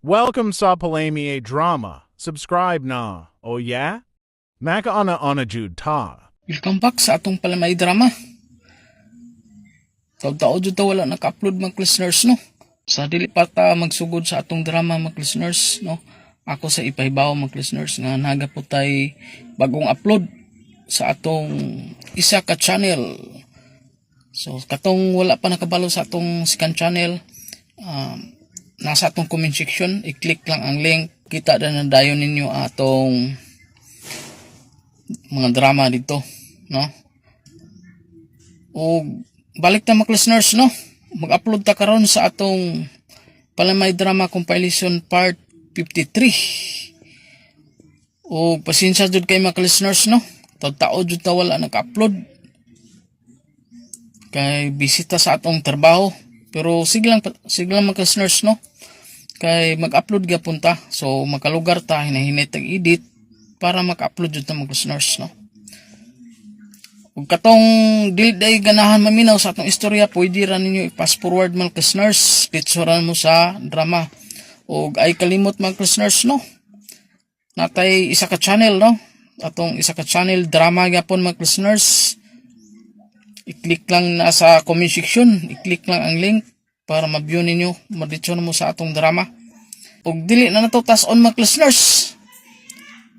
Welcome sa Palami Drama. Subscribe na. Oh yeah? Makaana ana jud ta. Welcome back sa atong palamay drama. Taw-tao jud ta wala naka-upload, mga listeners, no. Sa dili pa ta magsugod sa atong drama, mga listeners, no. Ako sa ipahibaw, mga listeners, nga naga po tay bagong upload sa atong isa ka channel. So katong wala pa nakabalo sa atong second channel, nasa atong comment section, i-click lang ang link, kita na dayon ninyo atong mga drama dito, no? O balik ta, mga listeners, no? Mag-upload ta karon sa atong Palamay Drama Compilation Part 53. O pasensya jud kay mga listeners, no? Tao jud ta wala naka-upload. Kay bisita sa atong trabaho. Pero sige lang, mga listeners, no? Kay mag-upload gyapon ta. So makalugar ta, hinahinay tag edit para maka-upload jud ta, mga listeners, no? Ug katong dili day ganahan maminaw sa atong istorya, pwede ra ninyo i-fast forward, mga listeners, ditso mo sa drama. Ug ay kalimot, mga listeners, no? Natay isa ka channel, no? Atong isa ka channel, drama gyapon, mga listeners. I-click lang na sa comment section, i-click lang ang link para ma-view ninyo, maditso na mo sa atong drama. Ug dili na nato tas-on, mga listeners.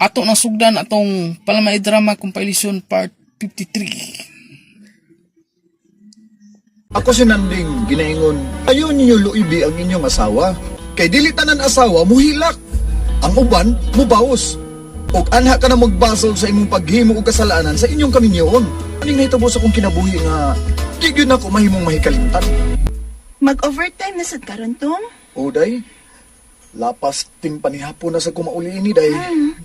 Ato nang sugdan atong Palamay Drama Compilation Part 53. Ako si Nanding, ginaingon, ayaw ninyo luibi ang inyong asawa. Kay dili tanan asawa muhilak. Ang uban, mubaos. Og anha ka na magbasol sa imong paghimo og kasalanan sa inyong kaminyoon. Aning nahitabo sa akong kinabuhi nga di gyud nako mahimong mahikalimtan. Mag-overtime na sad karon, Tom? O day, lapas ting panihapon na sa kumauli ini, day.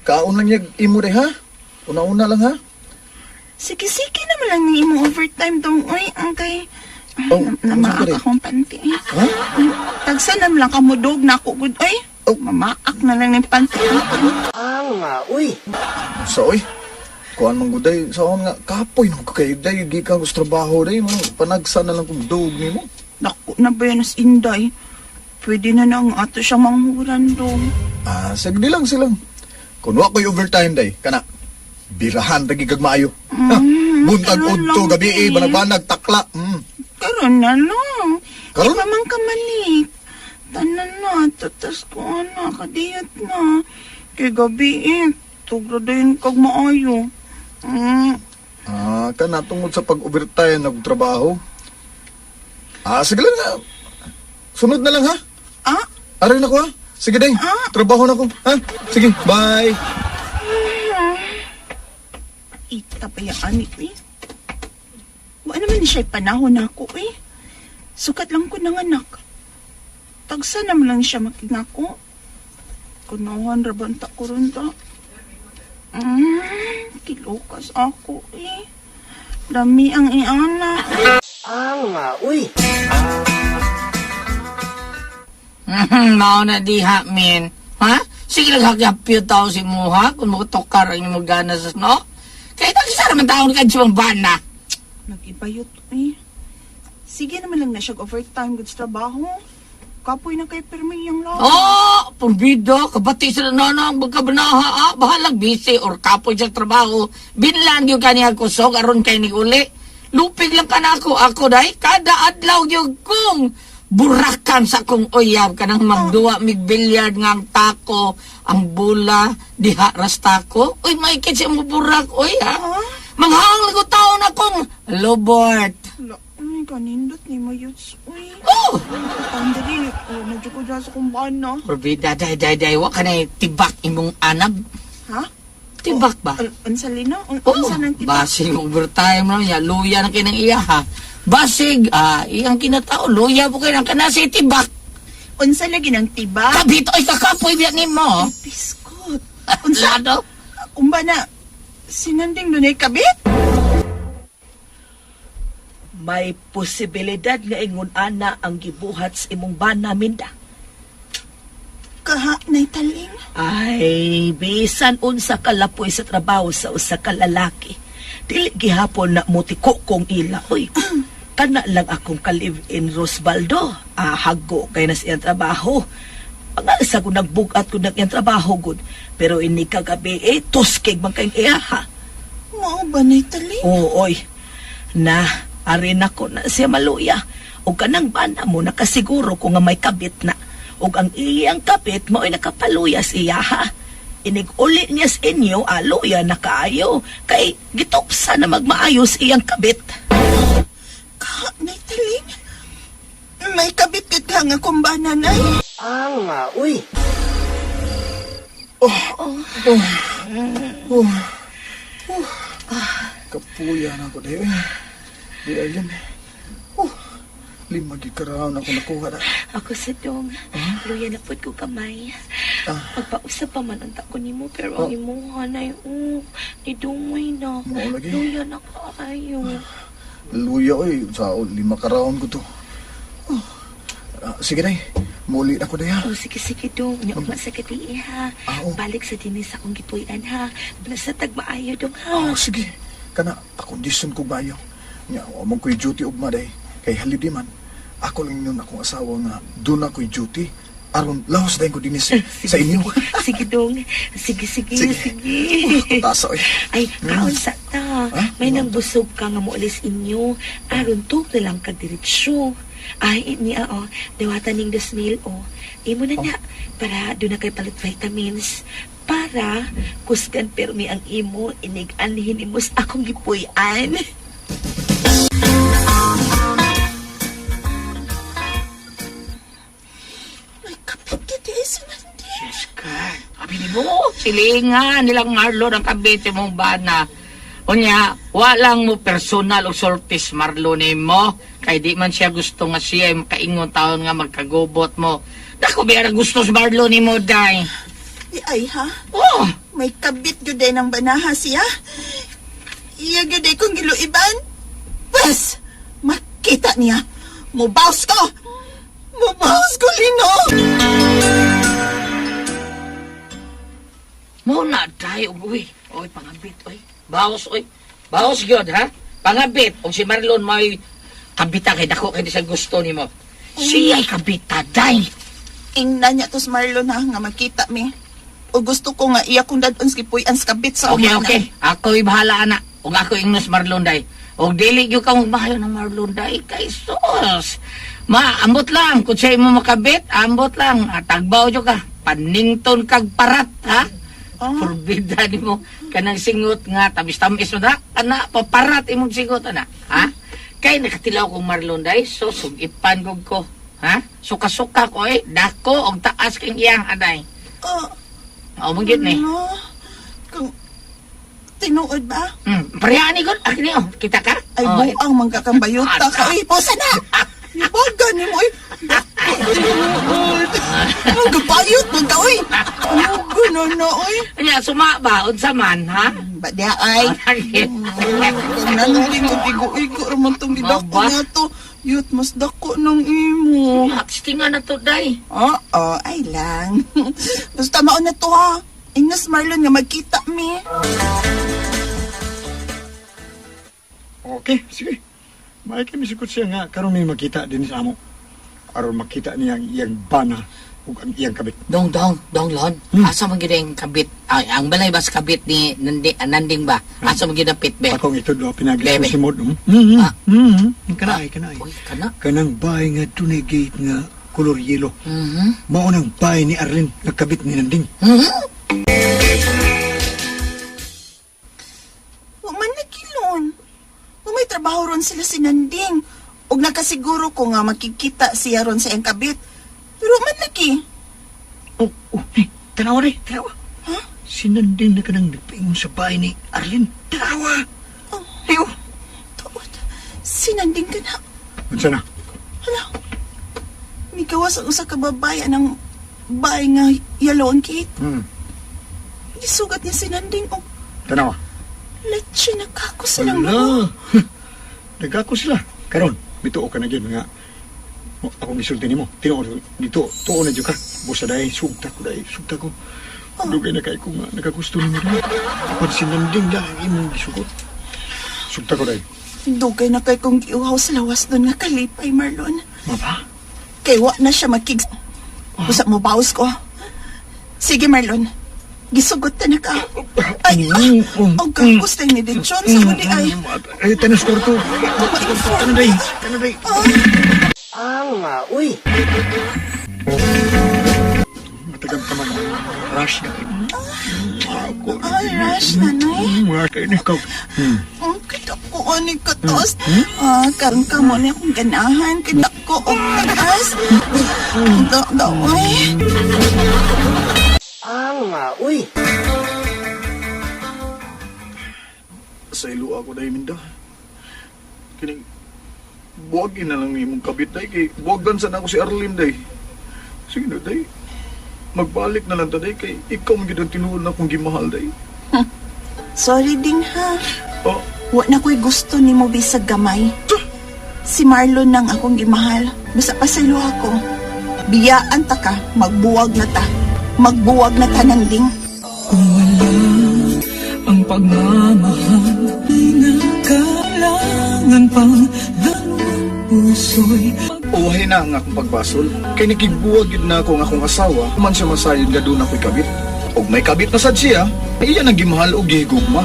Kaon lang yag imo, day, ha? Una-una lang, ha? Sige, sige naman lang ng imong overtime, Tom. Uy, ang kay Oh, namaak unsa ka, day? akong panty. Ha? Tagsa na lang kamudog na ako gud oy. Oh. Mamaak na lang ng panty. Sa oy. Kuan man gud, day, sa nga kapoy no kay day gikan ko sa trabaho, day mo panagsa na lang kung dog nimo. Naku na ba yan as inday? Pwede na na ang ato siyang manghuran, Dong. Ah, sige lang silang. Kung wa ko'y overtime day, kana birahan tagi kag maayo. Ha, buntag karon udto lang, gabi eh, eh. banag-banag takla. Karon na lang. Karon? Di pa man kamalik. Tanan na, tatas ko ana, kadiyot na. Kay gabi eh, tugra dayon kag maayo. Ah, kana tungod sa pag-overtime nagtrabaho. Ah, sige lang. Ah. Sunod na lang, ha. Ah, Aray na ko, ha. Sige day, trabaho na ko. Ha? Sige, bye. Ita pa yung ani eh. Wa naman ni siya panahon na ako eh. Sukat lang ko ng anak. Tagsa naman lang siya makinako. Kunahan rabanta ko ron ta. Kilukas ako eh. Dami ang iana. Mao na diha, min. Ha? Sige lang hagyapyo tao si muha kung mukutokar ang imong gana sa no? Kaya tagsa naman taon ka siyang bana. Nag-ibayot eh. Sige naman lang na siya overtime goods trabaho. Kapoy na kay pirmi yung lawas. Oh, purbido, kabati sa nono ang magkabanaha, ah. Bahalag busy or kapoy sa trabaho. Binlan yung kaniya kusog, aron kay ni uli. Lupig lang ka na ako, ako day. Kada adlaw yung kong burakan sa kong uyab kanang magduwa mig bilyard nga ang tako ang bula diha rastako. Uy, maikit siya mo burak, uy, ha. Manghang lang ko taon akong lobot. La, ay, kanindot ni Mayuts. Uy. Oh. Tandali, oh, nadyo ko dyan sa kumbana. Purbido, day day day, wa ka na tibak imong anab. Ha? Tibak ba? Unsa lino? Oh, Unsa nang tibak? basig overtime lang niya, luya na kinang iya, ha. Basig, ah, iyang kinatao, luya po kayo ng kanasi tibak. Unsa lagi nang tibak? Kabito ay kakapoy biya ni mo. Biskot. Unsa? Lado. Umba na, sinanding dunay kabit? May posibilidad nga ingon ana ang gibuhat sa imong bana, Minda. Kaha, nay taling. Ay, bisan unsa kalapoy sa trabaho sa usa ka lalaki. Dili gihapon na mutiko kong ila, oy. Kana lang akong ka-live-in Rosbaldo. Ah, hago kay na siyang trabaho. Pangalsa ko nagbugat ko nag iyang trabaho gud. Pero ini kagabi eh, tuskig man kayong iyaha. Mao ba na Italy? Oo, oy. Na, arin ako na siya maluya. O kanang bana mo nakasiguro ko nga may kabit na. Og ang iyang kabit mao'y nakapaluya sa iya ha. Inig-uli niya sa inyo, aluya na kaayo. Kay gitupsa na magmaayos iyang kabit. Ka, Natalie? May kabit gid ka nga kumbana, nay. Kapuya na ako dayo eh. Di Arlene. Oh, lima gid ka round ako nakuha na. Ako sa dong, luya na pud ko kamay. Pagpausap pa man ang tako nimo pero ang imuha na ni dungoy na. Mao lagi. Luya na kaayo. Luya oy, sa lima ka round ko to. Oh. Ah, sige day, muli na ko day ha. Oh, sige sige dong, nya ugma sa gabi ha. Ah, oh. Balik sa dinis akong gipuy-an ha. Basta tagmaayo dong ha. Oh, sige. Kana, akondisyon ko bayo. Nya, wa man ko'y duty ugma day. Kay holiday man. Ako lang yun akong asawa nga doon ako'y duty. Aron, lahos dayon ko dinis sa inyo. Sige, sige dong. Sige sige Sige. sige. Tasa oy. Ay, kaon sa ta. Ah, May nang busog ka nga moolis inyo. Aron tug na lang kag diretsyo. Ay, niya oh, dewata ning 2,000 oh. Imo na na para doon na kay palit vitamins para kusgan permi ang imo inig anhin imo sa akong gipuy-an. May kabit gid eh, si Nanding. Diyos ka. Abi ni mo, silingan nilang Marlon ang kabit mong bana. Unya, walang mo personal o sultis Marlon nimo. Kay di man siya gusto nga siya ay makaingon taon nga magkagubot mo. Dako biya gusto si Marlon nimo day. Di ay ha. Oh, May kabit gyud ay ng banaha siya. Iya gyud ay kong giluiban. Pwes, makita niya. Mubaws ko! Mubaws ko, Lino! mo na day og uy. Oy pangabit oy. Baos oy. Baos gyud ha. Pangabit og si Marlon may kabita kay dako kay di sa gusto nimo. Siya ay kabita day. Ingnan niya to si Marlon ha, nga makita mi. O gusto ko nga iya kong dadon sa gipuy-an sa kabit sa Okay, umana. okay. Ako'y bahala ana. Ug ako ingnos Marlon day. Og dili gyud ka magbahayo ng Marlon day kay sus. Ma, ambot lang kung siya mo makabit, ambot lang. Ah, tagbaw jud ka. Panington kag parat, ha? Oh. Forbida nimo kanang singot nga tamis-tamis mo na ana paparat imong singot ana, ha? Kay nakatilaw kong Marlon day, so sugipan gud ko, ha? Suka-suka ko eh, dako og taas kang iyang aday. Oh, O man gyud ni. no. Kung tinuod ba? Pareha ni gud, akin ni oh, kita ka? Ay, Oh, buang mangkakambayuta ka. Uy, posa na! Baga ni mo, uy. Tinuod. Ang gabayot man ka, uy. Ano gano'n na, uy. Anya, suma ba? Unsa man, ha? Ba diha ay. Kung nanding ko, igo-igo raman tong gidako Maba? nga to. Yut, mas dako ng imo. Tinga na to, day. Oo, ay lang. Basta maon na to ha. Ingnas Marlon nga magkita mi. Okay, sige. Maikimisikot siya nga karon may makita din sa amo. Aron makita niya ang iyang bana ug ang iyang kabit. Dong, dong, dong, lon. Asa man gid ang kabit? Ay, ang balay ba sa kabit ni Nandi, ah, Nanding ba? Asa man gid ang pitbe? Akong itudlo pinagis Bebe. ko si Mod. Ah. Kanay, kanay. Uy, kana. Kanang bahay nga dunay gate nga kolor yelo. Mhm. Mao nang bahay ni Arlene nga kabit ni Nanding. Mhm. Wa man nagilon. Wa may trabaho ron sila si Nanding. Ug nakasiguro ko nga makikita siya ron sa iyang kabit. Pero wa man lagi. Oh, oh, eh, tanawa ni, tanawa. Ha? Si Nanding na kanang nagpaingon sa bahay ni Arlene. Tanawa! Oh, Ayo! tuod. Si Nanding ka na. Unsa na? Hala. Migawas ang usa ka babae ng bahay nga yellow ang gate. Gisugat niya si Nanding og Tanawa. leche na kako silang duha. Ala. Nagako sila. Karon, bituo ka na gyud nga. Akong gisulti nimo. Tinuod dito, tuo na jud ka. Busa dai sugta ko dai, sugta ko. Dugay na kay ko nga nakagusto nimo dai. Apan si Nanding lang ang imong gisugot. Sugta ko dai. Dugay na kay kong giuhaw sa lawas doon nga kalipay, Marlon. Maba? Kay wa na siya makig... Busa mo baos ko. Sige, Marlon. Gisugot ta na ka. Ay, ah, ang gagos tayo ni Lechon sa huli ay. Ay, tanas kwarto. Ma-inform. Ano day? Ano day? Matagal ka man. Rush na. Ako. Ay, rush na, nay. Mga kayo ni ikaw. Ang kita ko, ani kataas. Ah, karon ka mo ni akong ganahan. Kita ko, og taas. Da, da, ay. Sa ilo ako dahil minda. Kining buwagin na lang imong kabit day kay buwagan sa nako si Arlene day. Sige na day. Magbalik na lang ta day kay ikaw man gyud ang tinuod na akong gimahal day. Sorry ding ha. Oh, Wa na ko'y gusto ni mo bisag gamay. Si Marlon nang akong gimahal. Basta pasaylo ako. Biyaan ta ka, magbuwag na ta. Magbuwag na ta ng ding. Kung wala ang pagmamahal, di na kailangan pang dalawang puso'y uwahin na ang akong pagbasol. Kay nakigbuwag gyud na ako ang akong asawa, man siya masayod nga doon ako'y kabit. Og may kabit na sad siya, iya nang gimahal og gihigugma.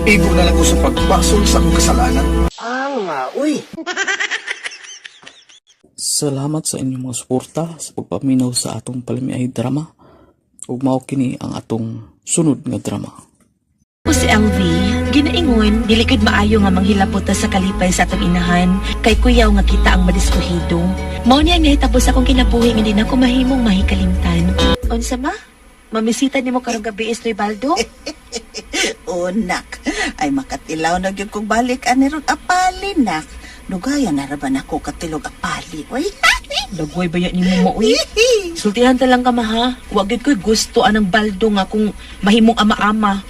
Igo na lang ko sa pagbasol sa akong kasalanan. Salamat sa inyong mga suporta sa pagpaminaw sa atong palamiay drama. Ug mao kini ang atong sunod nga drama. Ako si LV, ginaingon, dili gud maayo nga manghilabot ta sa kalipay sa atong inahan, kay kuyaw nga kita ang madiskuhido. Mao niya ang nahitabo sa akong kinabuhi nga di na ko mahimong mahikalimtan. Unsa ma? Mamisita nimo karong gabi is Baldo? Unak, ay makatilaw na gyud kong balik ani ron apali nak. Dugaya na ra ba nako katilog apali? Oy. Dagway ba yan nimo maoy? Sultihan ta lang ka ma ha. Wa gyud ko'y gusto anang baldo nga kung mahimong ama-ama.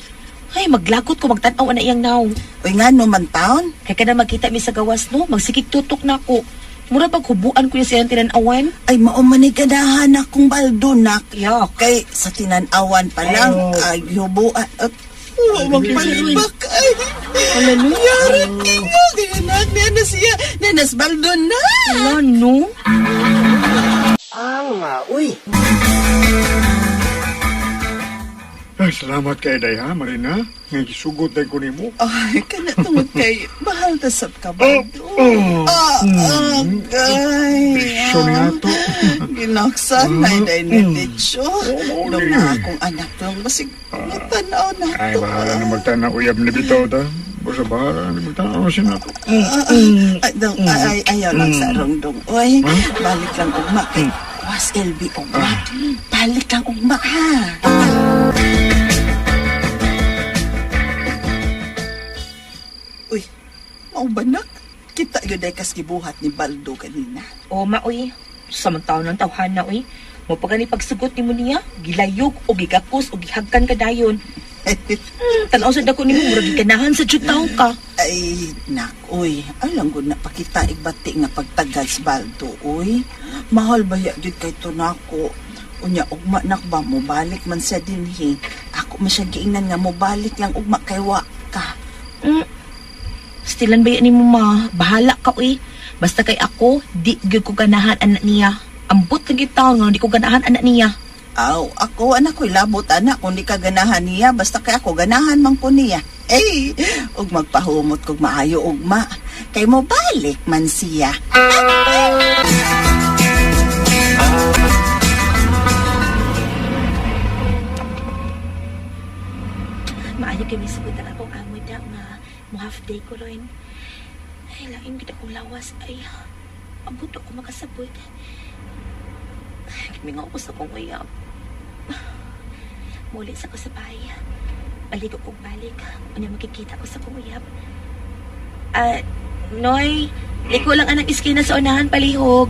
Ay, maglagot ko magtan-aw ana iyang naong. Uy nga no man taon. Kay kada magkita mi sa gawas no, magsikig tutok na ako. Mura bag hubuan ko yung siyang tinanawan. Ay mao man ni ganahan akong baldo nak. Yak. Kay sa tinan-awan pa lang ay hubuan at oh, magpalibak ay. Hallelujah. Kingo kay nak niya na siya. Nanas baldo na. Wala no. Ay, salamat kay day ha, Marina. Nga gisugot day ko nimo. Ay, kana tungod kay mahal ta sab ka baldo. Oh, Ah, ah, gay. Bisyo niya to. Ginaksan na day ni Dicho. Oo, Nung ni. na akong anak lang, basig matanaw na Ay, to. bahala na magtanaw uyab ni bitaw ta. Basta bahala na magtanaw siya na to. Ah, ah, ay, dong, ay, ayaw lang sa rongdong. Oy, balik lang ugma kay Was LB ugma. Balik lang ugma ha. Uy, mao ba nak? Kita gyud ay kas gibuhat ni Baldo kanina. O maoy, samantaw ng tawhana oy. Mo pa gani pagsugot nimo niya, gilayog o gigakos o gihagkan ka dayon. Tan-aw sa dako nimo murag giganahan sa jud tawo ka. Ay, nak, uy. Alam ko na pakita igbati nga pagtagal sa baldo, uy. Mahal ba ya gyud kay to nako? Unya, ugma nak ba, mobalik man siya dinhi. Ako man siya giingnan nga mobalik lang ugma kay wa ka. Stilan ba yan nimo ma? Bahala ka oy. Basta kay ako, di gyud ko ganahan anak niya. Ambot na gyud taon nga di ko ganahan anak niya. Aw, ako anak ko'y labot anak kung di ka ganahan niya, basta kay ako ganahan man ko niya. Ay, ug magpahumot kog maayo ugma. Kay mobalik man siya. Maayo kay misugot ang akong amo da nga mo half day ko ron. Ay, lain gid akong lawas ay abot ako makasabot. Ay, Mingaw ko sa akong uyab. Muli sa ko sa bahay. Balik ko balik. Unya makikita ko sa akong uyab. Ah, Noy, liko lang anang iskina sa unahan palihog.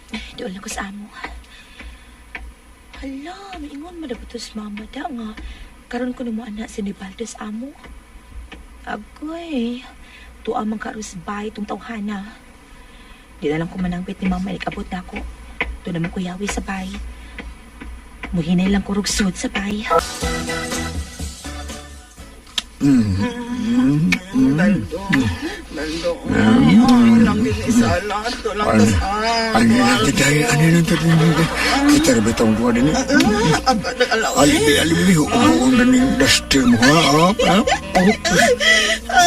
Ay, doon lang ko sa amo. Hala, maingon madabutos mama da nga. Karon ko nimo anak si Nibaldo sa amo. Agoy, tuwa man karos bay tong tawhana. Di na lang ko manangbit ni mama ikabot na ako. Doon naman ko yawi sa bay. Muhinay lang ko rugsod sa bay. Baldo. Baldo. Ay, oh, lang din isala. Ito lang tas ah. Ano lang kita, ano lang tayo. Kita rin bitong duwa din. Ah, alaw. Alibi, alibi, hukubuon na ning duster mo, ha? Ah, ah,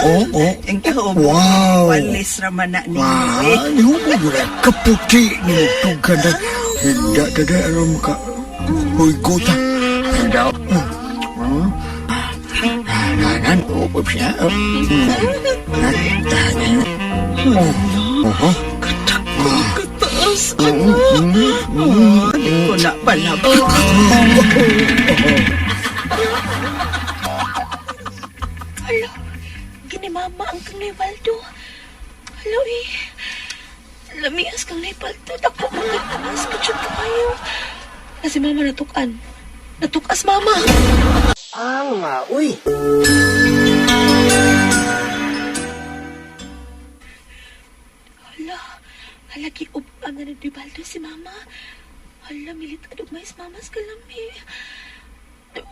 oh, oh, oh. Ang kahubo. Wow. Walis raman na ninyo eh. Wah, ni hubo na kaputi ni mo tugan na. Higda, dada, ano mo ka? Huy, gota. Higda. Nanan, oh, siya. Oh, Kataas, anak. Ah, di ko na pala. Hala, gini mama ang kang Nivaldo. Hala, eh. Lamias kang Nivaldo. Dako, magkataas ka dyan kayo. Na si mama natukan. Natukas, mama. Uy. Hala, hala, giub-ang na ni Nivaldo si mama. Hala, milit adog mais mamas kalami.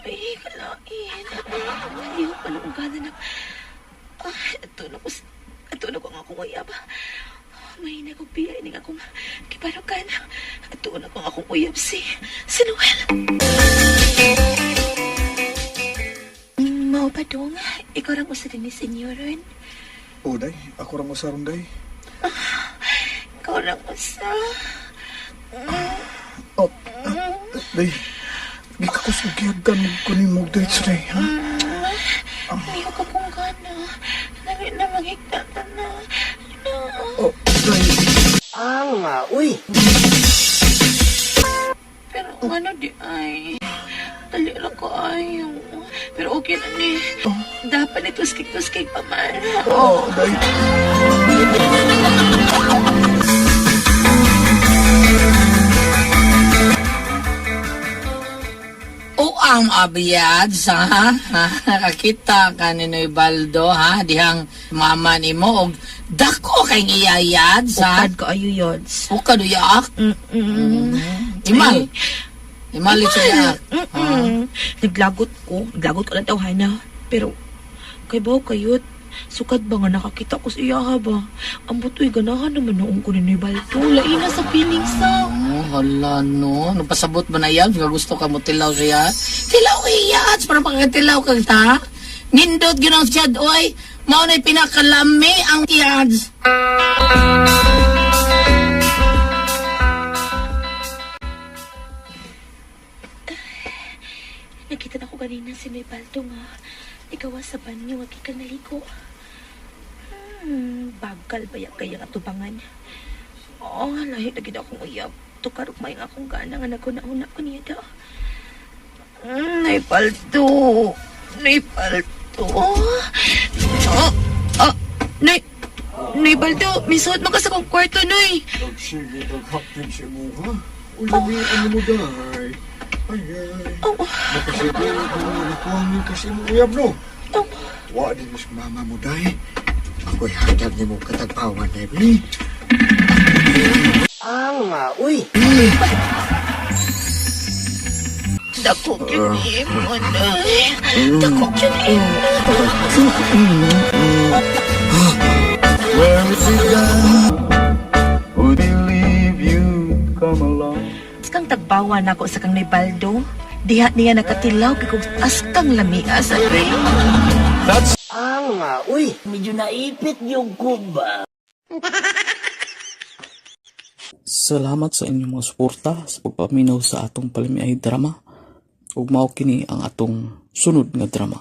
Ay, kalain. Lihok pa nung gana na. Ah, ito na ko, ito na ko ang akong uyab. May na kong biya, ining akong kiparukan. Ito na ko ang akong uyab si Noel. Mao pa dong, ikaw rang usa din ni senyoron. Oh, day. Ako rang usaron, day. Ikaw rang usa. Oh, day. Gikakusugyagan ko ni mo diretso, day, ha? Lihok akong gana. Nami na maghigtata na. Na. Oh, day. Pero ano di ay. Dali lang ko ayo. Pero okay na ni. Dapat ni tuskik-tuskik pa man. Oh, day. O ang abiyad sa ha? Nakakita ka ni Noy Baldo ha? Dihang mama nimo og dako kay iyayad sa Ukad ko ayo yods. Ukad uyaak. Mm-mm. Imal. Imal ito uyaak. Mm-mm. Naglagot ko. Naglagot ko lang tawhana. Pero, kay baw kayot. Sukad ba nga nakakita ko sa iya ha ba? Ang butoy ganahan naman noong ko ni Balto. Lain na sa feelings sa. Oh, hala no. Napasabot ba na yan? Nga gusto ka mo tilaw siya? Tilaw iya! Parang pagkatilaw ka ta? Nindot yun ang siyad, oy! Mao na'y pinakalami ang iyads. Nakita na ko ganina si Noy Baldo nga. Ikaw sa banyo nga gikan naligo. Bagal ba ya kaya nga tubangan? Oh, lahi na gid akong uyab. Tukarog may nga akong gana nga naguna-una ko niya da. Nay Baldo. Nay Baldo. Oh, oh, Nay, Nay Baldo, misuot mo ka sa kong kwarto, Nay. Sige, paghapin si mo, ha? Uy, ano mo, day? Ay, ay. Oh, Makasiguro ko nga nakuhangin kasi mo uyab, no? oh. Wa din sa mama mo, day. Ako'y hatag ni mo katagpawan, day, bili. Dako gyud imo, Nay. Dako gyud imo. Where is it gone? Would believe you'd come along. Kang tagbawa nako sa kang Baldo. Diha niya nakatilaw kay kog askang lamia sa pre. Medyo naipit yung kuba. Salamat sa inyong mga suporta sa pagpaminaw sa atong palamiay drama. Ug mao kini ang atong sunod nga drama.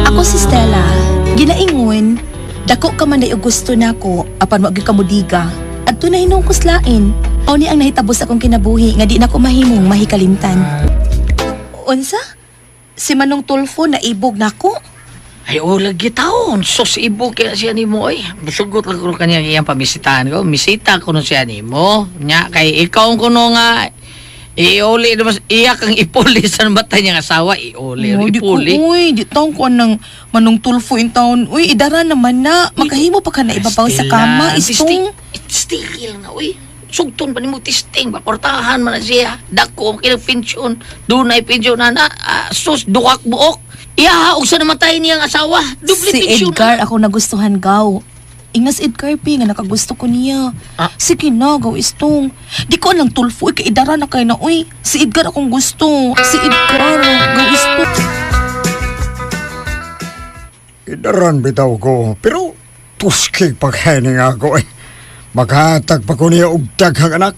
Ako si Stella. Ginaingon, dako ka man day og gusto nako apan wa gyud ka mudiga. Adto na hinong kuslain. Mao ni ang nahitabo sa akong kinabuhi nga di nako mahimong mahikalimtan. Unsa? Si Manong Tulfo na ibog nako? Ay, oh, lagi taon. Sus, ibo kaya siya ni mo, ay. Sugot lang ko kanya iyang pamisitahan ko. Misita ko no siya ni mo. Nya, kay ikaw ko no nga, iuli naman, iyak ang ipuli sa mata niyang asawa, iuli, Oh, di ko, ipuli. uy, di taon ko ng Manong Tulfo in town. Uy, idara naman na. Makahimo pa ka na ibabaw sa kama. Istong. Stigil na, uy. Sugton pa nimo testing, paportahan man na siya. Dako ang kilang pensyon. Dunay pensyon na na. Ah, sus, duwak buok. Iya, og sa namatay niyang asawa. Dupli Si pensyon. Edgar ako nagustuhan gaw. Ingas Edgar P nga nakagusto ko niya. Ah. Sige na, gaw istong. Di ko lang tulfo, kay idara na kay na uy. Si Edgar akong gusto. Si Edgar, gaw istong. Idaran bitaw ko, pero tuskig paghaning ako eh. Maghatag pa ko niya og daghang anak.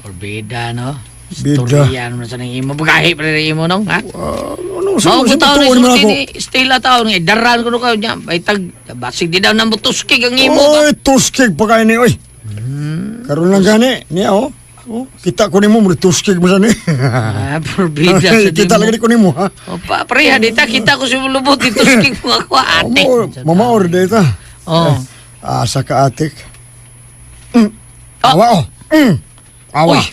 Porbida, no? Bida. Storya naman sa nang imo. Bagahi pa rin imo, no? Ha? Ano sa Mao sa ko taon tuon ni man ako? sulti ni Stella taon nga daran ko no kayo niya. Bay tag basig di daw nang tuskig ang imo ba. Oy, tuskig pa kayo ni oy. Karon lang gani niya oh. Oh, kita ko nimo mo tuskig mo sa ni. Ah, porbida sa Kita di lagi ko nimo ha. O pa pareha dita kita ko si lubot di tuskig mo ako ate. Mama order dita. Oh. Asa ka atik. Mm. Awa oh. Mm. Awa. Uy.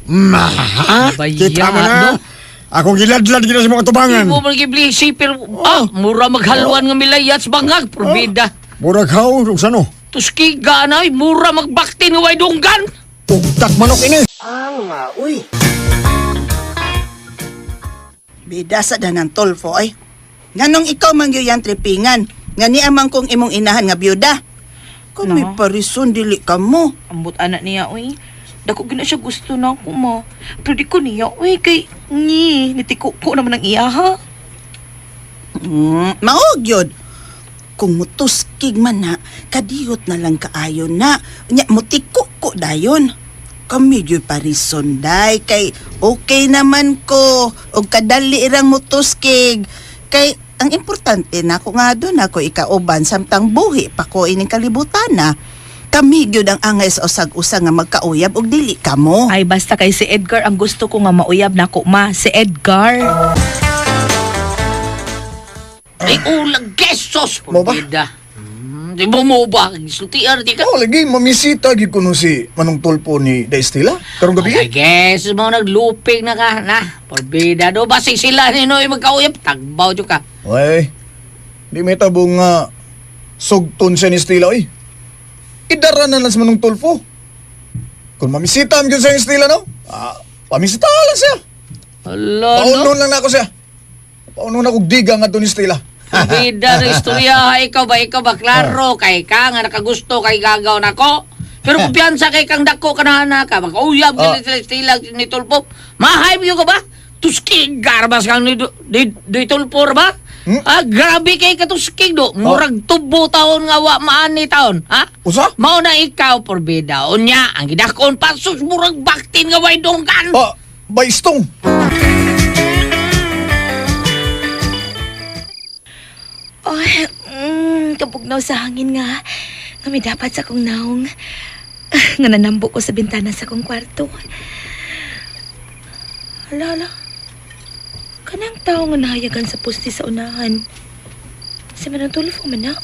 Ma. Baya, Kita mo na. no? Akong giladlad gina sa mga tubangan. Imo man giblisi pero mura maghalwan nga milayats bangag porbida. Murag haw ug sano. Tuskig ga na oy, mura magbakti nga way dunggan. Ugtak manok ini. Bida sa danang Tulfo ay. Nganong ikaw man gyud yang tripingan, nga niya man kong imong inahan nga byuda. Kung may No. parison dili ka mo. Ambot anak niya, uy. Dako gina siya gusto na ako, ma. Pero di ko niya, uy, kay ngi, nitiko ko naman ang iya, ha? Maog yun. Kung mutuskig man na, kadiyot na lang kaayo na. Nya, mutiko ko dayon. Kami gyud parison day kay okay naman ko og kadali irang mutuskig kay ang importante na ako nga doon ako ikauban samtang buhi pa ko ining kalibutan na. Kami gyud ang angay sa usag-usa nga magkauyab og dili kamo. Ay, basta kay si Edgar ang gusto ko nga mauyab na ako, ma. Si Edgar. Ay ulag kesos Mo ba? porbida. Di mo mo ba sultian di ka. Oh, lagi mamisita gyud kuno si Manong Tulpo ni Daistila karong gabi. Ay, guess mo naglupig na ka na. Porbida do basig sila ni Noy magkauyab tagbaw jud ka. Way, di may tabo nga sugton siya ni Stila, oy. Idara na lang sa Manong Tulfo. Kung mamisita ang gyud siya ni Stila, no? Ah, pamisita lang siya. Hala no. Paunon lang na ako siya. Paunon ako diga nga to ni Stila. Porbida na istorya ha, ikaw ba klaro kay ka nga nakagusto kay gagaw nako. Pero kumpiyansa kay kang dako ka na ka magkauyab ka ni sila ni Tulpo. Mahay mo ka ba? Tuskig garbas kang ni, di, di Tulpo ra ba? Hmm? Ah, grabe kay katuskig do. Murag tubo taon nga wa maani taon, ha? Usa? Mao na ikaw porbida. Unya, ang gidakon pa sus murag baktin nga way donggan. Ah, baistong. Ay, kabugnaw sa hangin nga. Nga may dapat sa akong naong. Nga nanambo ko sa bintana sa akong kwarto. Hala, hala. Kanang tao nga nahayagan sa poste sa unahan. Sa manang tulfo man na.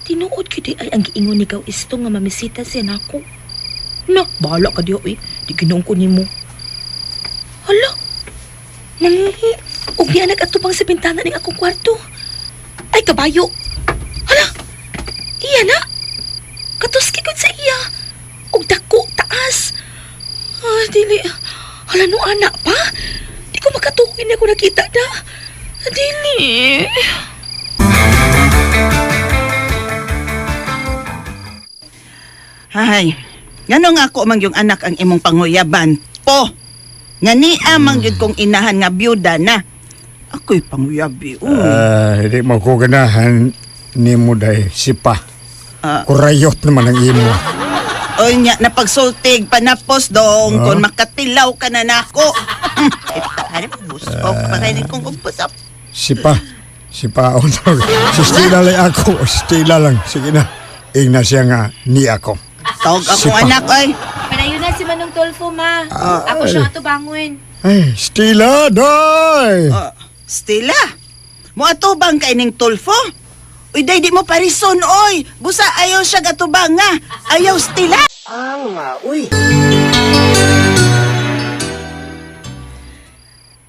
Tinuod gyud ay ang giingon ni Gaw isto nga mamisita siya nako. Na, bahala ka diyo eh. Di ginoong ko nimo. Hala, nangihi. Ug niya nag-atubang sa bintana ning akong kwarto. Ay, kabayo. Hala, iya na. Katuski gud sa iya. Ug dako, taas. Ah, dili. Hala, no anak pa. Di ko makatukin ako nakita na. Dili. Hay, ngano nga ako man yung anak ang imong panguyaban? Po, nga niya man gyud kong inahan nga byuda na. Ako'y panguyabi, uy. Ah, hindi mo ko ganahan nimo day sipa. Ah. Kurayot naman ang imo. Oy nya, napagsultig, panapos dong, kung makatilaw ka na nako. Ita, busok, pakainin kong umpusap. Sipa. Sipa on Si Stila lang ako. Stila lang. Sige na. Ingna siya nga ni ako. Tawag akong Sipa. anak, oy. Panayon na si Manong Tulfo, ma. Ako siya atubangon. Ay, Stila, day! Oh, Stella, mo atubang kay ning Tulfo? Uy, day, di mo parison, oy. Busa ayaw siya gatubang nga. Ayaw, Stella.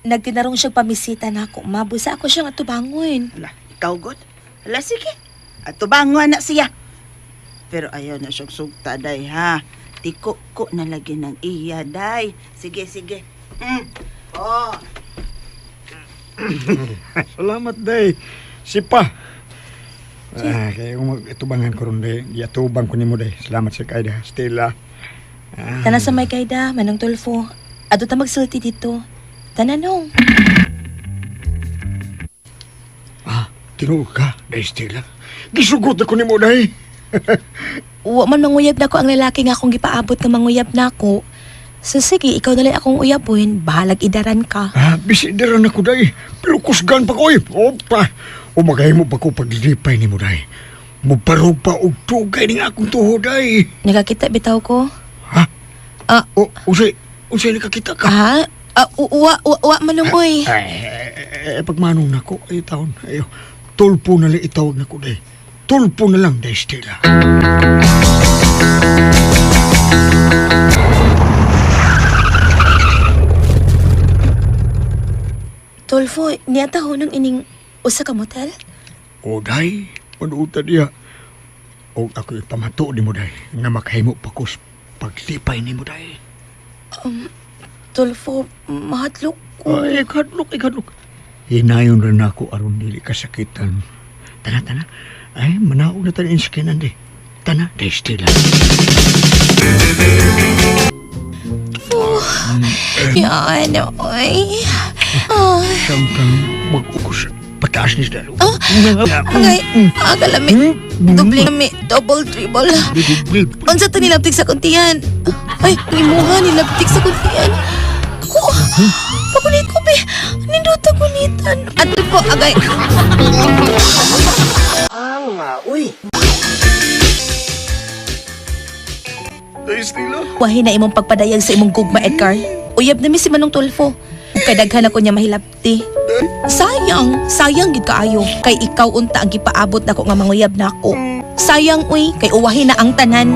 Nagtinarong siyang pamisita na ako, ma. Busa ako siyang atubangon. Ala, ikaw, God. Ala, sige. Atubangon na siya. Pero ayaw na siyang sugta, day, ha? Tiko ko na lagi ng iya, day. Sige, sige. Oh. Salamat, day. Sipa. Ah, kaya kung itubangan ko ron, day. Giatubang ko nimo, day. Salamat sa kay, Stella. Tanan sa may kayda, Manong Tulfo. Ato ta magsulti dito. Tanan nong. Ah, tinuod ka, day, Stella. Gisugot ako nimo, day. Wa man manguyab nako ang lalaki nga akong gipaabot nga manguyab nako. So sige, ikaw na lang akong uyabon, bahalag idaran ka. Ah, bisidera na ko, day. Pero kusgan pa ko, eh. Opa. Umagay mo pa ko paglipay nimo, day. Mubaro pa og tugay ning akong tuhod, day. Nakakita bitaw ko. Ha? Ah. O, usay, usay nakakita ka. Ha? Ah, uwa, uwa, uwa manong oy. Ay, eh, pagmanong nako, ay taon, ayo. Tulpo na lang itawag nako, day. Tulpo na lang, day, Stella. Tulfo, niyata hunong ining usa ka motel? O, day, manuutan niya. O, ako ipamato ni mo, day, nga makahimo pa ko sa paglipay ni mo, day. Tulfo, mahadlok ko. Ay, kadlok, ay, kadlok. Hinayon rin ako aron dili kasakitan. Tana, tana. Ay, manaog na tayo inskinan, day. Tana, day, Stella. Yan, oy. Ah, Samtang mag-ukos pataas ni Stella. agay, agalami. Doble kami, double, triple. Unsa to nilabtik sa kuntian? Ay, imuha nilabtik sa kuntian. Ako, pakunit ko be. Nindot kunitan. Ato po, agay. Day, Stella. Wahin na imong pagpadayag sa imong gugma, Edgar. Uyab na mi si Manong Tulfo. Kay daghan ako niya mahilabti. Sayang, sayang gid kaayo. Kay ikaw unta ang gipaabot nako nga manguyab nako. Sayang uy, kay uwahin na ang tanan.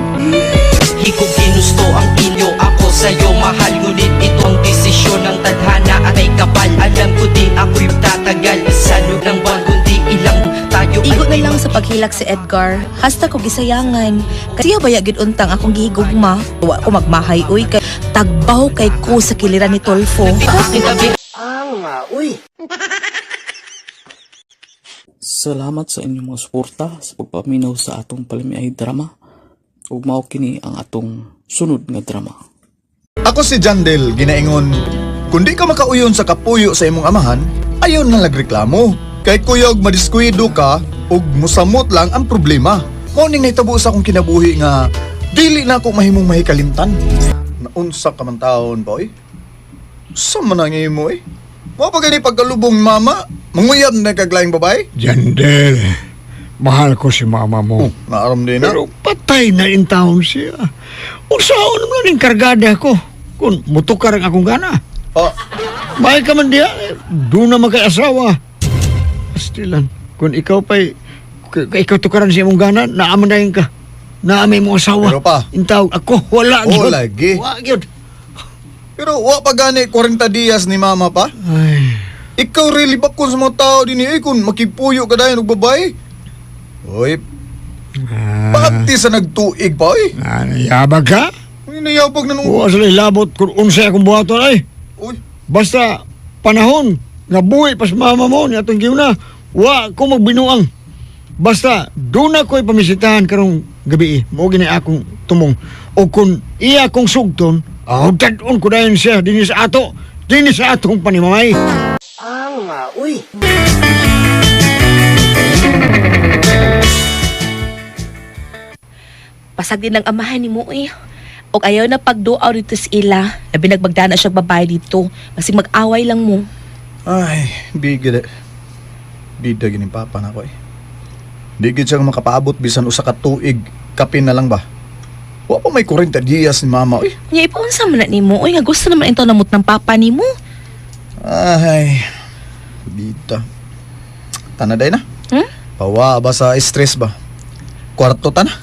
Di ko ginusto ang inyo. Ako sa'yo mahal, ngunit ito ang desisyon ng tadhana at may kapal. Alam ko di ako'y tatagal. Sa loob ng buwan kundi ilang tayo ay Igo na lang sa paghilak si Edgar. Hasta ko gisayangan. Kasi baya gid untang akong gihigugma. Wa ko magmahay uy kay tagbaw kay ko sa kiliran ni Tolfo. Salamat sa inyong mga suporta sa pagpaminaw sa atong palamiay drama. Ug mao kini ang atong sunod nga drama. Ako si Jandel, ginaingon, kung di ka makauyon sa kapuyo sa imong amahan, ayon na lagreklamo. Kay kuyog madiskuido ka ug musamot lang ang problema. Mao ning nahitabo sa akong kinabuhi nga dili na ako mahimong mahikalimtan. Naunsa ka man taon, boy? Sa man ang imo eh? Mao pa gani pagkalubong mama, manguyab na kaglaing babae? Jandel, mahal ko si mama mo. Oh, naaram din na. Pero patay na in town siya. Usaon naman ang kargada ko. Kung mutukar ang akong gana. Oh, Bakit ka man diya, eh, doon na magkaasawa. Pastilan, kung ikaw pa'y, ikaw tukaran sa imong gana, naaman na yun ka. Naamay mo asawa. Pero pa. Intaw, ako, wala. Oh, gyud. lagi. Wa gyud. Pero wa pa gani 40 dias ni mama pa. Ay, Ikaw really bakon sa mga tao din eh kung makipuyo ka dayon og babae. Oy, pati sa nagtuig pa oy. ah, nayabag ka? Uy, nayabag na nung... Wa sila ilabot kung unsay akong buhaton ay. Uy, Basta panahon nga buhi pas mama mo ni atong giuna, wa ko magbinuang. Basta doon ako ipamisitahan karong gabi eh. Mao gini akong tumong. O kung iya akong sugton, aw dadon ko dayon siya dinhi sa ato, dinhi sa atong panimamay. Pasag din ang amahan ni mo eh. Og ayaw na pagduaw dito sa ila. Labi nagbagdana siya babae dito. Masig mag-away lang mo. ay, bigid eh. Bida gini papa na ko eh. Di gid siya makapaabot bisan usa ka tuig. Kapin na lang ba? Wa pa may 40 dias ni mama oy. Nya ipaunsa man na nimo oy nga gusto naman ito namot ng papa nimo. Ay, bida. Tanaday na. Hmm? Pawa ba sa stress ba? Kwarto ta na.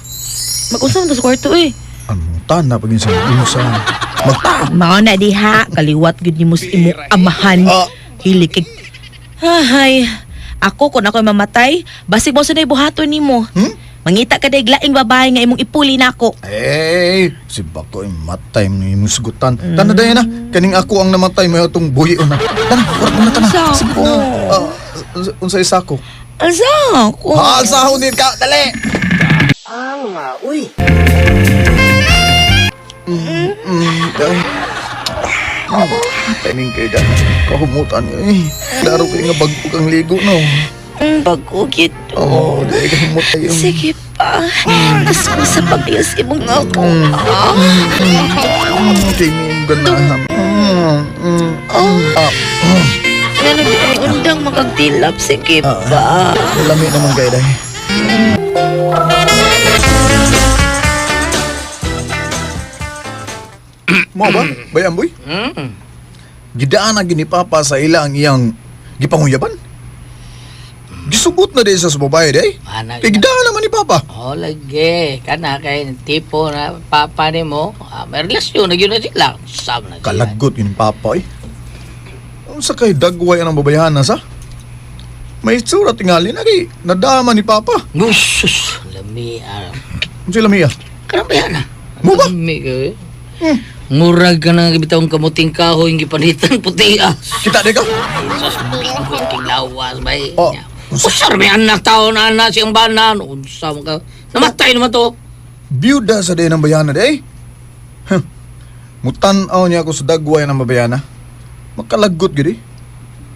Mag-unsa man to sa kwarto eh. Ano tana pag yun sa imo sa magta. Mao na diha kaliwat gyud nimo sa imong amahan. Ah. Hilik kay Hay. Ako kung ako'y mamatay, basig mo sa buhaton nimo. Hmm? Mangita ka day laing babae nga imong ipuli nako. Eh, si Bako ay matay mo imong sugutan. Tana daya na, kaning ako ang namatay may atong buhi na. Tana, urat mo na tana. Sako. Sige na. Ah, unsa isako? Asa ko? Ha, sahon din ka, dali. Uy. Ay. Kaning kay ka. Kahumutan eh. Klaro kay nga bag-o kang ligo no. Bago gid. Oo, di ka humot kayo. Sige pa. Gusto ko sa pag-ayos imong ako. Kay mi ganahan. Ah, Ngano di ay undang makagtilap. Sige pa. Lami naman kay dai. Mo ba? Bayamboy? Gidaan na gini papa sa ila ang iyang gipanguyaban. Gisugot na di sa babae day. Ana, Kay gidaan naman ni papa. Oh, lagi. Kana kay tipo na papa nimo, ah, may relasyon na gyud na sila. Sab na sila. Kalagot yun papa eh. Unsa kay dagway ang babayhana sa? May itsura tingali na kay nadama ni papa. Sus, lami ah. Unsa lamiya? Kana ba yan ah? Mo ba? Lami kayo. Murag ka na bitawng kamuting kahoy yung gipanitan puti ah. Kita di ka? Sus, bukod king lawas bay. Oh, Usar may anak tao na anak siyang banan. Unsa man ka. Namatay naman to. Biyuda sa day ng bayana day. Huh. Mutan-aw niya ako sa dagway ng babayana. Makalagot gid eh.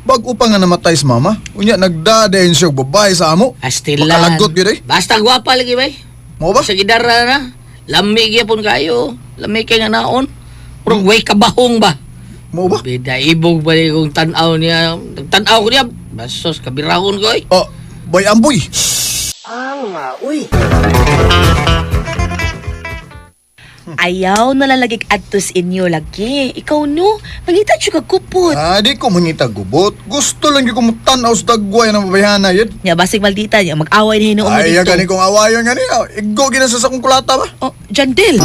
Bago pa nga namatay si mama, unya nagdadayon siya og babae sa amo. Astilan. Makalagot gid eh. Basta gwapa lagi bay. Mo ba? Sa gidara na. Lami gyapon kayo. Lami kay nga naon. Murag way kabahong ba. Mo ba? Bida ibog ba ni kung tanaw niya. Tanaw ko niya. Basos, kabirahon ko eh. Oh, boy amboy. Ayaw na lalagig adtos inyo lagi. Ikaw no, mangita jud ka kupot. Ah, di ko mangita gubot. Gusto lang gyud ko mutan-aw sa dagway ng babayana yun. Nya basig maldita niya mag-away na hinuon mo Ay, dito. gani kong awayon gani. Igo gina sa akong kulata ba? Oh, Jandel.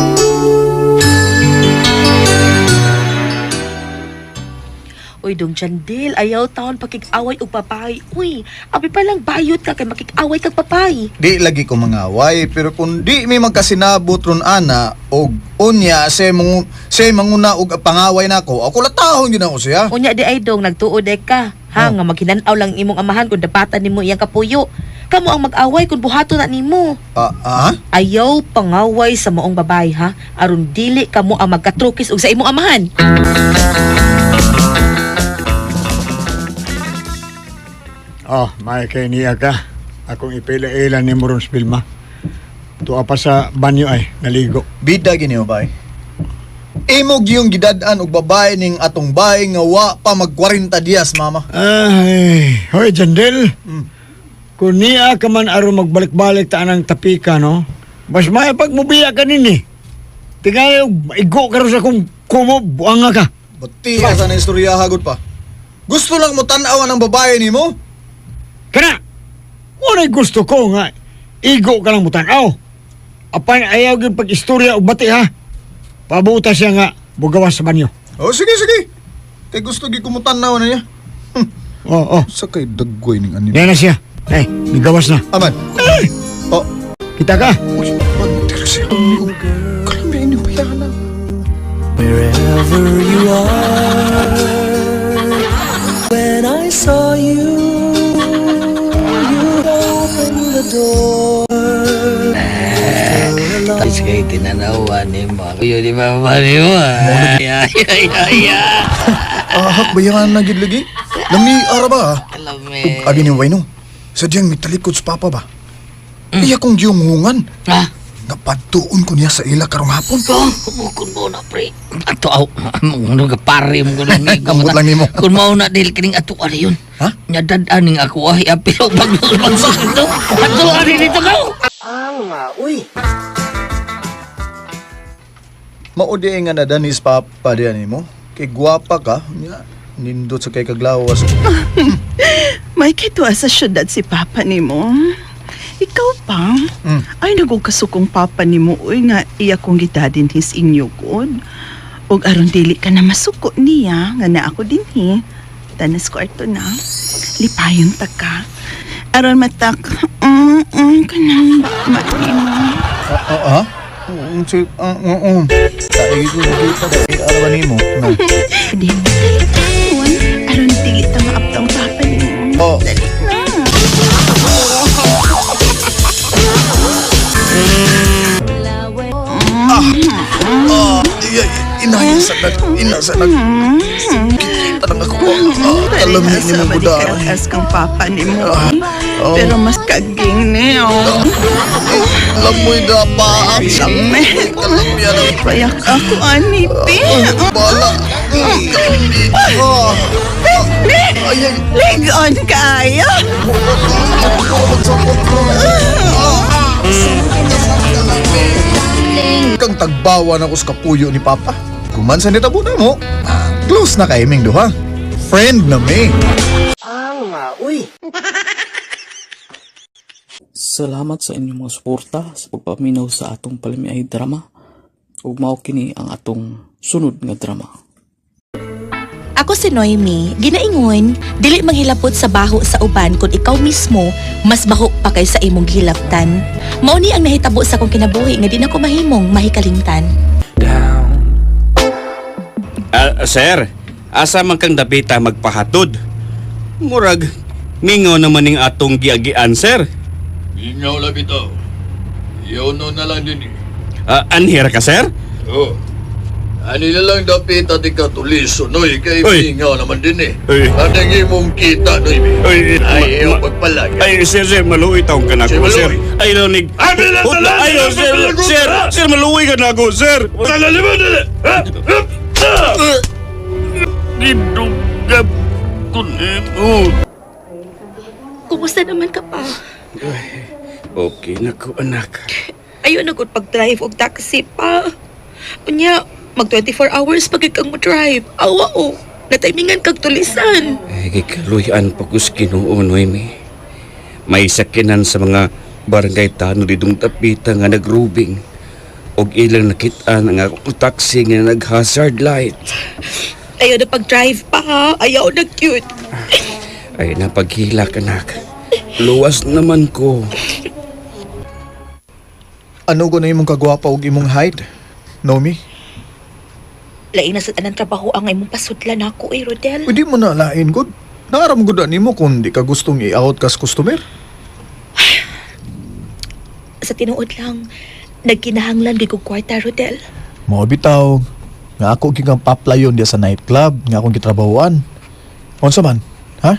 Uy, dong Jandel, ayaw taon pakig-away og papay. Uy, abi pa lang bayot ka kay makig-away kag papay. Di lagi ko mangaway, pero kung di may magkasinabot ron ana og unya say mong say manguna og pangaway nako, ako latahon gyud ako siya. Unya di ay dong nagtuod ay ka. Ha, Oh. nga maghinanaw lang imong amahan kung dapatan nimo iyang kapuyo. Kamo ang mag-away kung buhaton na nimo. Ah, ah? Ayaw pangaway sa maong babae ha, aron dili kamo ang magkatrukis og sa imong amahan. Oh, may kay niya ka. Akong ipila-ila ni Moron Vilma. Tuwa pa sa banyo ay, naligo. Bida gini bay. Imo giyong gidad-an og babae ning atong bahay nga wa pa mag 40 dias mama. Ay, hoy Jandel. Kung niya ka man aron magbalik-balik ta anang tapika, no? Mas may pag mubiya ka nini. Tingali, igo ka ron sa kung kumo, buanga ka. Bati ka sa na istorya hagod pa. Gusto lang mo tan-awan ang babae nimo? Kana, ngunay gusto ko nga, igo ka lang mutanaw. Apan ayaw gyud pag-istorya og bati ha. Pabuta siya nga, bugawas sa banyo. Oh, sige sige. Kay gusto gyud ko mo tan-aw na niya. Oo, oh, oh. Sa kay dagway ning anime. Yan na siya. Eh, nigawas na. Aman. Oh, Kita ka. uy, pagdir siya. Kalami ni bayana. Wherever you are, when I saw you, you opened the door. Tapos kay tinanawan ni mo. Yun di ba ba ni mo? Ay, ay, ay, ay, ay. Ahak bayana gid lagi. Lami ara ba? Lami. Ug abi ni Wayno. Sadyang mitalikod sa papa ba? Iya kong giyungungan. Ah, Napadtuon ko niya sa ila karong hapon. ko, kun mo na pre. Ato aw, ano ka pare mo kuno ni. Ambot lang nimo. Kun mao na dil kining ato ari yun. Ha? Nya dad-an ning ako ay apil og pagbagsag dito. Ato ari dito ka. Mao di nga nadanis papa diyan nimo. Kay gwapa ka, nya nindot sa kay kaglawas. May kituwa sa syudad si papa nimo. Ikaw pa? Ay nagugkasukong papa nimo uy nga iya kong gitadin his inyo god. Og aron dili ka na masuko niya nga na ako dinhi. Tanas kwarto na. Lipayon ta ka. Aron matak. Kanang ba nimo. Ah, ah? Si, ah, oo. Taigi ko kita kay arawan nimo. No. Di dali taon. Aron dili ta maabtang papa nimo. Oh. Dali na. Ah, inaya sa nag, ina sa nag. Kita lang ako. Ah, alam niya ni mong budaran. As kang papa nimo. Oh. Pero mas kaging niyo. Lamoy na pa. Lamay. Kalamya na. Payak ako, anipi. Bala. Ah. Ay, ay. Ligon kayo. Kang tagbawa na ko sa kapuyo ni Papa. Kuman sa nitabo na mo. Ah, close na kay Ming duha. Friend na me. Salamat sa inyong mga suporta sa pagpaminaw sa atong palamiay drama. Ug mao kini ang atong sunod nga drama. Ako si Noemi, ginaingon, dili manghilapot sa baho sa uban kung ikaw mismo mas baho pa kaysa imong gihilaptan. Mao ni ang nahitabo sa akong kinabuhi nga di na ko mahimong mahikalimtan. Ah, sir, asa man kang dapita magpahatod? Murag, mingaw naman ning atong giagian, sir. Ingaw lang bitaw. Iyono na lang din eh. Ah, anhir ka, sir? Oh. Ani na lang dapit at ikatuliso, noy. Kay Uy. mingaw naman din eh. Uy. Anong imong kita, noy. Uy, Ay, iyo pagpalag. Ay, sir, sir, maluoy taong ka na Sir, ako, sir. maluoy. Ay, lanig. Ay, bilang Puta, talan, ay, bilang sir, talan, sir, ah! sir, maluoy ka na ako, sir. Gidugab ko nito. Kumusta naman ka pa? Okay na ko, anak. Ayo na gud pag-drive og taxi pa. Unya, mag 24 hours pag kang mo-drive. Awa o, nataymingan kag tulisan. Ay, gikaluyan pa kus Ginoo, Noemi. May sakinan sa mga barangay tano didong tapita nga nagrubing. Og ilang nakitaan ang akong taxi nga nag-hazard light. Ayaw na pag-drive pa ha. Ayaw na cute. Ay, napaghilak, anak. Luwas naman ko. Ano ko na imong kagwapa og imong height? Nomi? Lain na sa tanang trabaho ang imong pasudlan ako eh, Rodel. Pwede mo na lain god. Naaram gud na nimo kung di ka gustong i-out kas customer. Sa tinuod lang, nagkinahanglan gid kog kwarta, Rodel. Mao bitaw nga ako gyud kang paplayon diya sa nightclub nga akong gitrabahoan. Unsa man? Ha?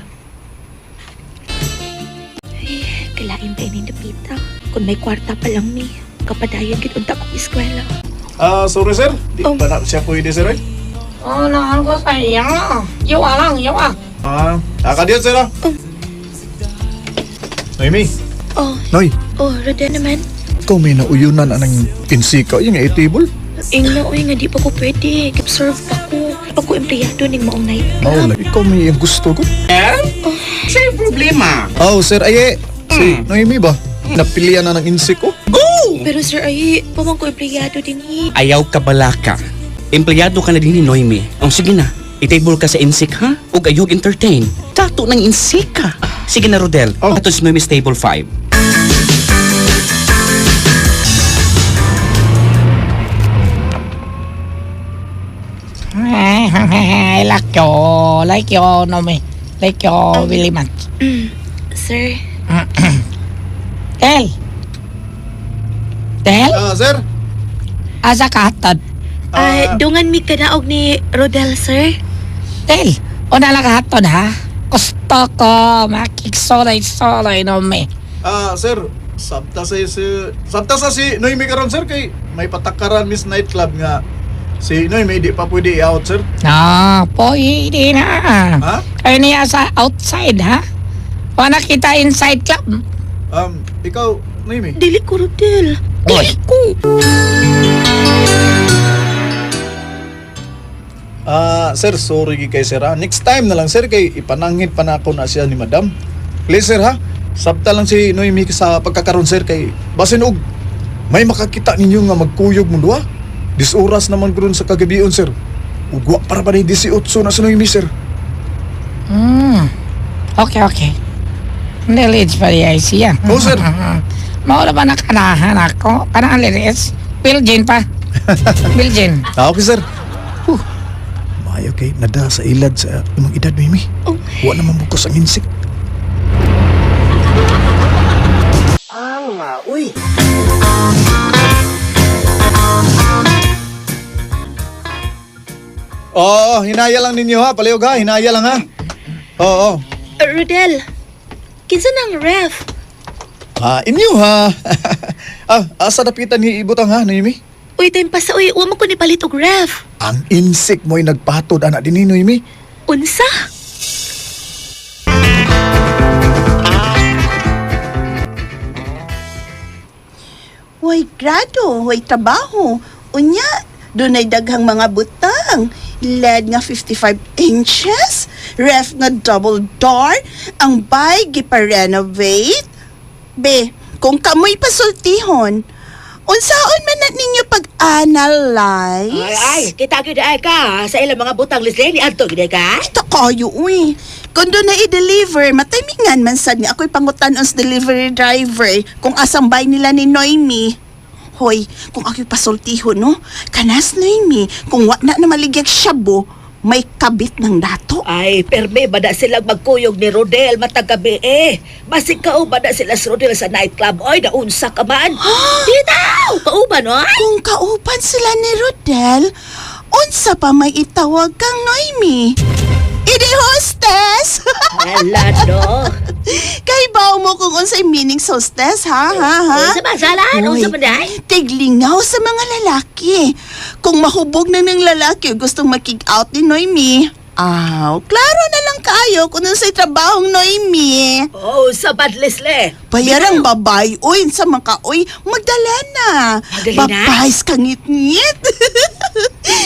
Kalain ba ini dapita? Kung may kwarta pa lang mi, kapadayon gid unta kong eskwela. Ah, sorry sir. Di Oh. pa na siya pwede sir. Eh. Oh, nahan ko sa iya. Yawa lang, yawa. Ah, akadiyan sir ah. Noemi. Oh, Noy, oh, Rodel naman. ikaw may nauyunan anang insika yung table. Ingna oy nga di pa ko pwede. Observe pa ko. Pa ko empleyado ning maong night Mao club. lagi ikaw may ang gusto ko. Sa'yo problema. Oh, sir, aye. Si Noemi ba? Napilian na ng insik ko. Go! Pero sir, ay, pamang ko empleyado din hi. Ayaw ka balaka. Empleyado ka na din ni Noemi. Oh, sige na. I-table ka sa insik, ha? Ug ayog entertain. Tato ng insik ka. Sige na, Rodel. Oh. Ato si Noemi's table 5. I like you, like you, Nomi. Like you, very much. Sir, Tel. Tel, Ah, sir. asa ka hatod? ah, dungan mi kanaog ni Rodel, sir. Tel, una lang ka hatod ha? Gusto ko makiksolay-solay, Nomi. Ah, sir, sabta sa si sabta sa si Noemi karon sir kay may patakaran Miss Nightclub nga si Noemi di pa pwede i-out sir. No, pwede na. Ha? Kayo niya sa outside, ha? Wala kita inside club. Ikaw Noemi. Dili ko, Rodel. Oy. Dili ko. Ah, sir, sorry gi kay sir ha. Next time na lang sir kay ipanangit pa na ako na siya ni madam. Please sir ha. Sabta lang si Noemi sa pagkakaroon sir kay basin og may makakita ninyo nga magkuyog mo duha. Dis oras naman karon sa kagabion sir. Ugwa para pa ni 18 na si Noemi sir. Okay, okay. Knowledge pa diay siya. Oh, sir. Maula ba nakanahan ako? Kanang liris? Biljin pa. Biljin. Ah, okay, sir. Huh. Maayo kay nada sa ilad sa imong edad, Mimi. Oh. Wa naman bukos ang insik. Oo, hinaya lang ninyo ha. Palihog ha, hinaya lang ha. Oo. Rodel, kinsa nang ref? Ha, inyo ha. Ah, asa dapitan ni ibutang ha, Noemi? Uy, time pa sa uy, wa man ko ni palit og ref. Ang insik mo'y nagpatod ana din ni Noemi. Unsa? Way grado, way trabaho. Unya, dunay daghang mga butang. LED nga 55 inches, ref nga double door, ang bay gipa-renovate. Be, kung kamoy pasultihon, unsaon man na ninyo pag-analyze? Ay, ay, kita gyud ay ka sa ilang mga butang Leslie ni adto gyud ay ka. Ito kayo, uy. Kung doon na i-deliver, mataymingan man sad nga ako'y pangutan-on sa delivery driver kung asang bay nila ni Noemi. Hoy, kung ako'y pasultihon, no? Kanas Noemi, kung wa na na maligyag shabu, may kabit ng dato. Ay, perme ba na sila magkuyog ni Rodel matag gabi eh. Basig kao ba na sila si Rodel sa nightclub? Oy, naunsa ka man. Bitaw, kauban oy. Kung kauban sila ni Rodel, unsa pa may itawag kang Noemi? Idi hostess! Hala no. Kay baw mo kung unsay meaning sa hostess, ha? Ha? Ha? Unsa ba salan? Uy, Unsa man day? Tiglingaw sa mga lalaki. Kung mahubog na ng lalaki o gustong makig out ni Noemi, aw, klaro na lang kayo kung unsay trabahong Noemi. Oh, sa bad Leslie. Bayarang babae, uy, sa mga uy, magdala na. Magdala na? Babae sa kangit-ngit.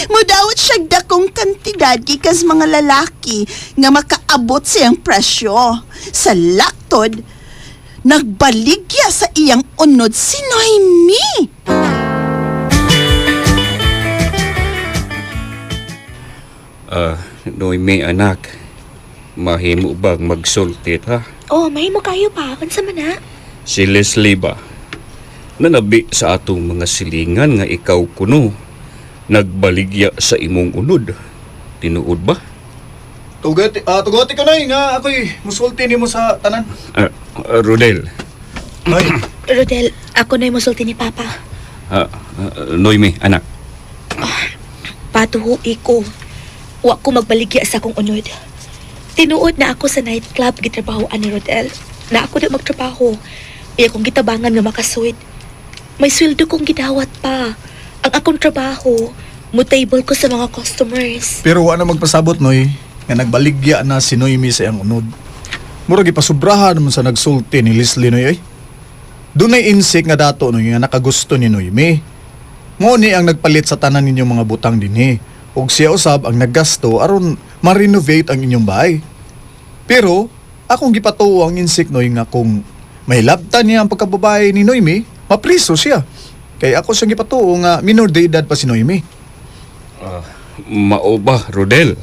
Mudawat siya dakong kantidad gikas mga lalaki nga makaabot siyang presyo. Sa laktod, nagbaligya sa iyang unod si Noemi. Ah, Noemi anak. Mahimo bang magsultit ha? Oh, mahimo kayo pa. Unsa man na? Si Leslie ba? Nanabi sa atong mga silingan nga ikaw kuno nagbaligya sa imong unod. Tinuod ba? Tugati, ah, tugati ko na nga ako'y musulti nimo sa tanan. Ah, ah, Rodel, Ay, Rodel, ako na musulti ni Papa. ah, ah, Noemi anak. Patuho ko. Wa ko magbaligya sa akong unod. Tinuod na ako sa nightclub gitrabahoan ni Rodel. Na ako na magtrabaho. Iya kong gitabangan nga makasuwid. May sweldo kong gidawat pa. Ang akong trabaho, mo-table ko sa mga customers. Pero wa na magpasabot noy nga nagbaligya na si Noemi sa iyang unod. Murag ipasubrahan naman sa nagsulti ni Leslie noy ay. Dunay insik nga dato noy nga nakagusto ni Noemi. Mo ni ang nagpalit sa tanan ninyong mga butang dinhi. Ug siya usab ang naggasto aron ma-renovate ang inyong bahay. Pero akong gipatuo ang insik noy nga kung may labtan niya ang pagkababae ni Noemi, mapriso siya. Kay ako siyang gipatuo nga minor de edad pa si Noemi. Mao ba, Rodel?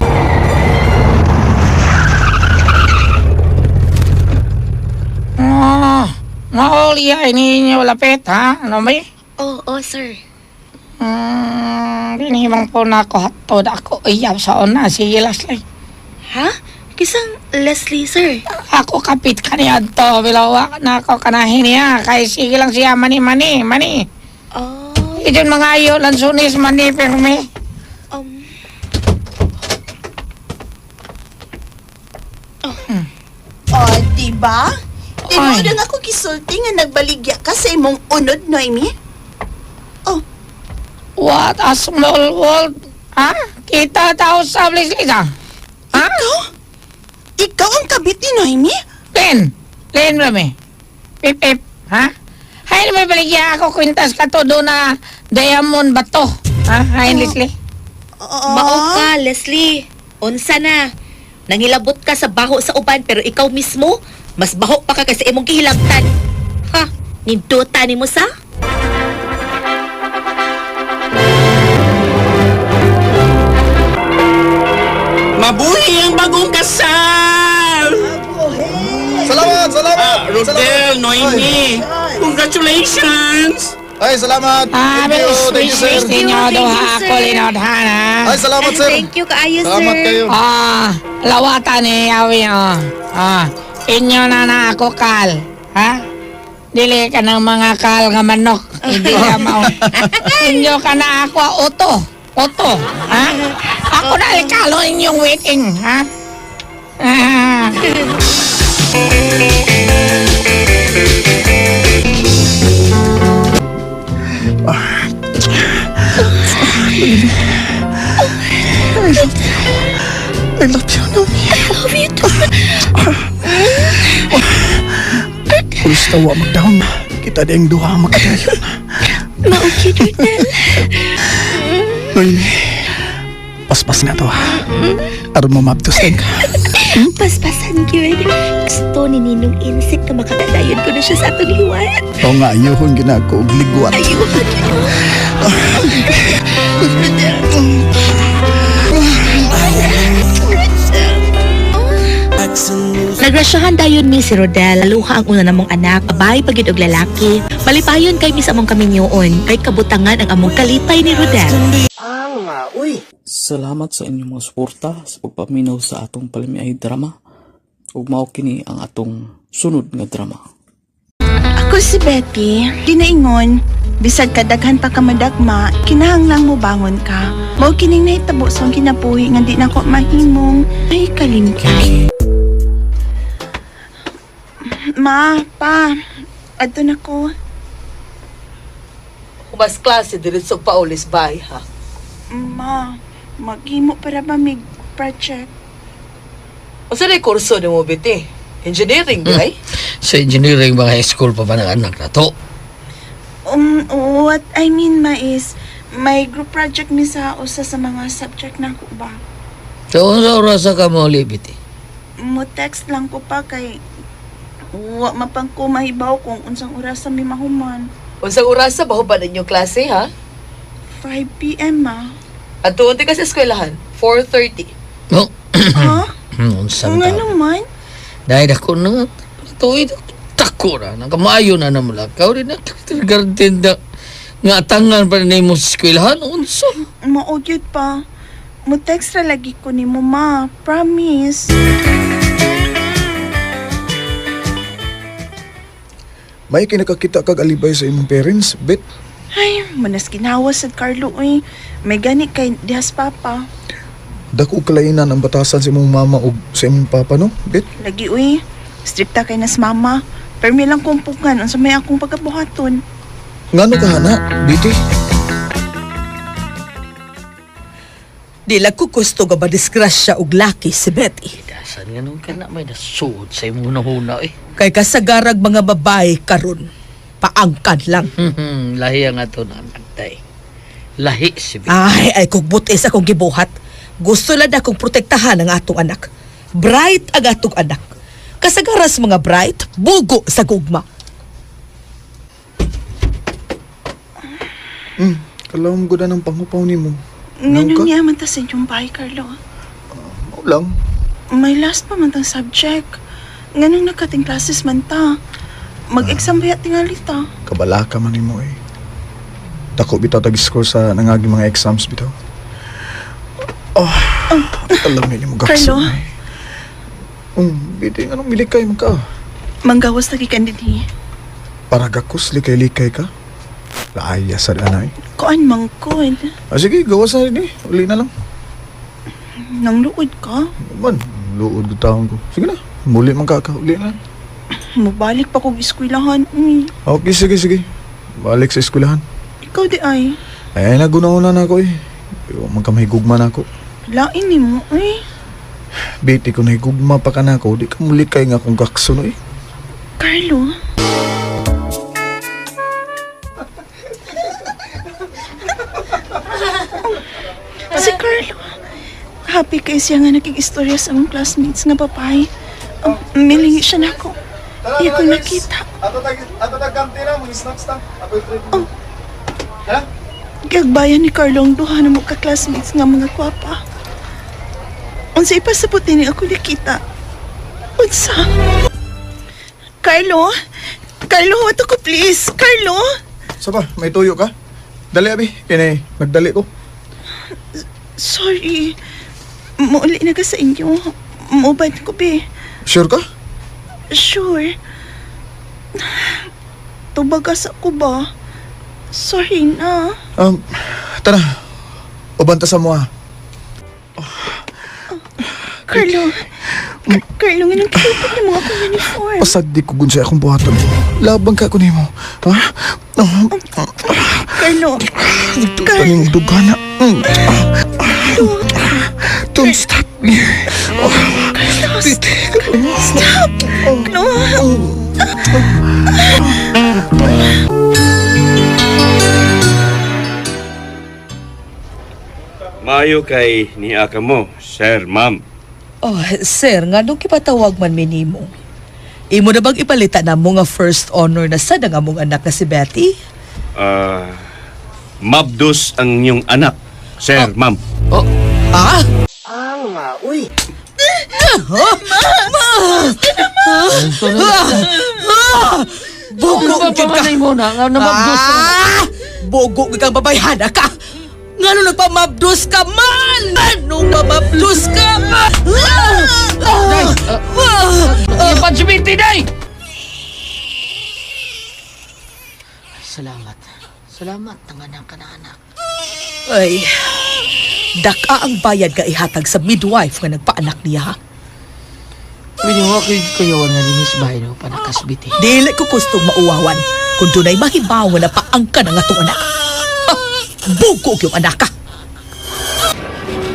Ah, mauli ay ninyo lapit ha? Ano ba? Oh, oh, sir. Dinhimang po na ako hatod ako iyaw sa una si Leslie. Ha? Kisang Leslie, sir. Ako kapit kaniya to, bilawa na ako kanahin niya. Kay sige lang siya mani mani mani. Oh, Iyon mga ayo lansunis mani pirmi. O, di ba? Tinuod Ay. ang ako gisulti nga nagbaligya ka sa imong unod, Noemi. Oh, What a small world. Ha? Kita tao sa Leslie ha? Ha? Ikaw? Ikaw ang kabit ni Noemi? Len! Len rami. Pip pip. Ha? Hay may baligya ako kwintas ka to doon na diamond bato. Ha? Hay Leslie. Oo. Mao ka, Leslie. Unsa na? Nangilabot ka sa baho sa uban pero ikaw mismo, mas baho pa ka kasi imong gihilabtan. Ha? Ninduta nimo sa? Mabuhi ang bagong kasal! Salamat, salamat! Rodel, Noemi. Congratulations! Ay, salamat. Ah, Thank you, thank you, sir. Ninyo duha ako linodhan, ha? Ay, salamat, sir. Thank you kaayo, sir. Salamat kayo. Ah, lawatan ni Awi, oh. Ah, inyo na na ako kal. Ha? Dili ka ng mga kal nga manok. Hindi ka mao. Inyo ka na ako, oto. Oto, ha? Ako na alikalo inyong waiting, ha? Ah. I love you, Nomi. I love you too. Gusto wa magdahom. Kita diyang duha makadayon. Mao gyud, Rodel. Noemi, paspas na to ha. Aron mamabtos din ka. Paspasan gyud. Gusto ni Ninong Insik na makatadayon ko na siya sa atong liwat. O nga, ayuhon ginako og ligwat. Ayun, Nagrasyahan dayon mi si Rodel, luha ang una namong anak, abay pagid og lalaki. Malipayon kay mi sa among kaminyoon, kay kabutangan ang among kalipay ni Rodel. Salamat sa inyong mga suporta sa pagpaminaw sa atong palamiay drama. Ug mao kini ang atong sunod nga drama. Ako si Betty. Ginaingon, bisag kadaghan pa ka madagma, kinahanglang mo bangon ka. Mao kining nahitabo sa akong kinabuhi nga di nako mahimong ay kalimtan. Ma, pa, adto na ko. Humas klase, diretso pa ulis bay, ha? Ma, maghimo para ba mig project? Unsa na kurso nimo, Betty? Engineering, di ay? Sa engineering mga high school pa ba ng anak na to? What I mean, ma, is may group project mi sa usa sa mga subject na ko ba. So, unsa oras ka mo Betty? Mo text lang ko pa kay wa mapang ko mahibaw kung unsang oras sa mi mahuman. Unsang orasa ba huban inyong klase, ha? 5 p.m. ma. Adto unti ka sa eskwelahan, 4:30. No. Ha? Unsa Nga ta? naman? Dahil ako na, ito, tako na, nakamaayo na namula. Kau rin na, kindergarten na, nga atangan pa na mo sa eskwelahan, unsa? Mao gyud pa. Mo text ra lagi ko nimo ma. Promise. May kinakakita kag alibay sa imong parents, Bet. Ay, manas ginawa sad Carlo oy. May gani kay dihas papa. Dako og kalainan ang batasan sa imong mama ug sa imong papa, no? Bet. Lagi uy. Strikta kay nas mama. Permi lang kumpukan unsa may akong pagabuhaton. Ngano ka hana, Betty? Di lang ko gusto nga madisgrasya og laki si Betty. Dasan nga nung ka na may nasuod sa imong hunahuna eh. Kay kasagarag mga babae karon, paangkan lang. Lahi ang ato na anak day. Lahi si Betty. Ay, ay kung buti sa akong gibuhat. Gusto lang akong protektahan ang atong anak. Bright ang atong anak. Kasagaras mga bright, bugo sa gugma. Kalawang ko na ng panghupaw nimo. Ngano ka? niya man ta sa inyong bahay, Carlo? Mao lang. May last pa man tang subject. Nganong nakating classes man ta? Mag-exam ba tingali ta? Kabala ka man nimo eh. Dako bitaw tag score sa nangagi mga exams bitaw. Oh, alam niyo mo gakso. Carlo? eh. Biti anong milikay man ka? Manggawas lagi ka dinhi. Para gakos likay-likay ka? Laaya sa anay. Kuan mangkod. Ah, sige, gawas na rin eh. Uli na lang. Nang luod ka? Man, luod ko taon ko. Sige na, muli man ka ka. Uli na lang. Mubalik pa kog eskwelahan. Uy, Okay, sige, sige. Balik sa eskwelahan. ikaw di ay. Ay, nagunauna na ako eh. Pero man ka mahigugma na ako. Lain nimo uy. Biti ko nahigugma pa ka na ako, di ka muli kay nga kung gakso no eh. Carlo. Si Carlo. Happy kay siya nga nakig-istorya sa among classmates nga babae. Milingi siya nako. Iya ko nakita. Ato tag ato tag kantina, mga snacks ta. Ato trip. Oh. Gagbayan ni Carlo ang duha na mo ka-classmates nga mga kwapa. Unsa ipasabot ni ako nakita. Unsa? Carlo? Carlo, wato ko please. Carlo? Saba, may tuyo ka? Dali, abi. Kini, nagdali ko. Sorry. Mauli na ka sa inyo. Mauban ko, be. Sure ka? Sure. Tubagas ako ba? Sorry na. Tara. Uban ta sa mua. Carlo. Carlo, nga nang kilupot ni mga akong uniform. Pasag di ko gunsay akong buhaton. Labang ka ko nimo. Ha? Carlo. Taning dugana. Don't stop me. Carlo, stop. No. Maayo kay niya ka mo, sir, ma'am. Oh, sir, nga nung kipatawag man mi nimo. Imo na bang ipalita na mo nga first honor na sad ang among anak na si Betty? Ah, mabdos ang inyong anak, sir, ma'am. Oh, Ah? uy. Ah! Bugo gyud ka. mo na, nga namabdos ka. Ah! Bugo gyud kang babayhana ka. Ngano nagpamabdos ka man? Anong mamabdos ka man? Ah! Ah! Ipadsibiti, day! Salamat. Salamat, nanganak ka na anak. Ay, daka ang bayad ka ihatag sa midwife nga nagpaanak niya. Pwede mo kayo kuyawan nga dinis bahay no, panakasbiti. Dili ko gustong mauwawan kung dunay mahibaw nga napaangka ng atong anak. Ha! Bugo yung anak ka.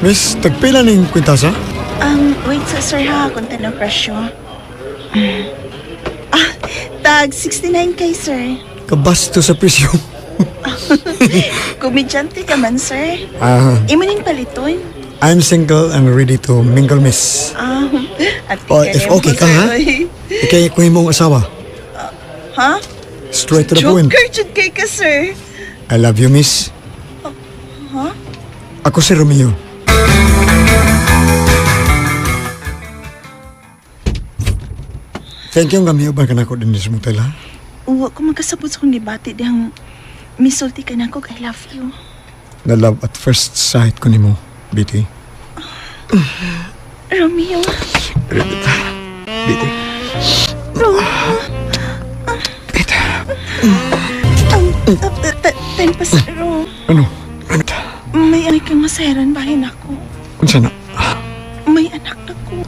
Miss, tagpila ning kwintasa? Wait sa sir ha, kung tanong presyo. Ah, tag 69 kay sir. Kabasto sa presyo. Komedyante ka man, sir. Ah, Imo ning paliton. I'm single and ready to mingle, miss. Ah, at Oh, if okay ka, ha? Ikay ko imong asawa. Ha? Straight to the point. Joker jud kay ka, sir. I love you, miss. Huh? Ako si Romeo. Thank you nga miuban ka na ako din sa motel, ha? Uwa ko magkasabot sa kong gibati dihang misulti ka na ko, I love you. Na love at first sight ko nimo, Betty. Romeo. Betty. Romeo. Ten pasero. Ano? Ano? May anak kang masayaran bahin ako. Unsa na? May anak ako.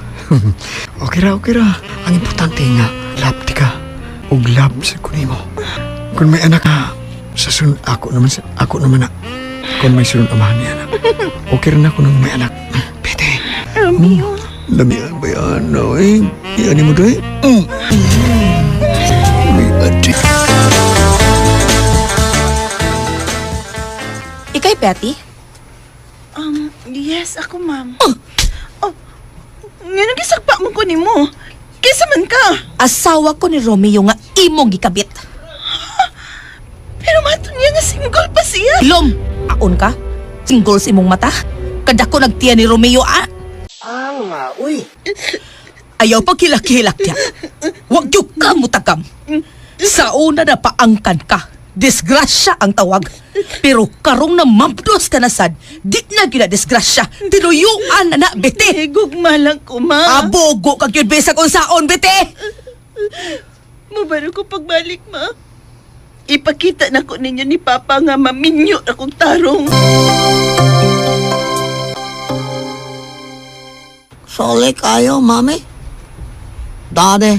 Okay ra, okay ra. Ang importante nga, love ti ka. Ug love sa ko nimo. Kung may anak ka, sa sunod ako naman sa ako naman na. Kung may sunod amahan niya na. Okay ra na kung may anak. Pwede. Romeo. Lami ang bayan na eh. Iyan mo doy. May ati. Ikay, Betty? Yes, ako, ma'am. Oh, nga nang gisagpa mo ko nimo. Kaysa man ka. Asawa ko ni Romeo nga imong gikabit. Pero mato niya nga single pa siya. Lom, aon ka? Single sa imong mata? Kadako nagtiya ni Romeo, ah? Uy. Ayaw pagkilak-kilak niya. Huwag yung kamutagam. Sa una na paangkan ka. Disgrasya ang tawag. Pero karong na mabdos ka na sad, di na gina disgrasya. Tinuyuan na na, bete. Eh, gugma lang ko, ma. Abogo kag yun bisag unsaon, bete. Mubaro ko pagbalik, ma. Ipakita na ko ninyo ni Papa nga maminyo akong tarong. Sole kayo, mami. Daddy,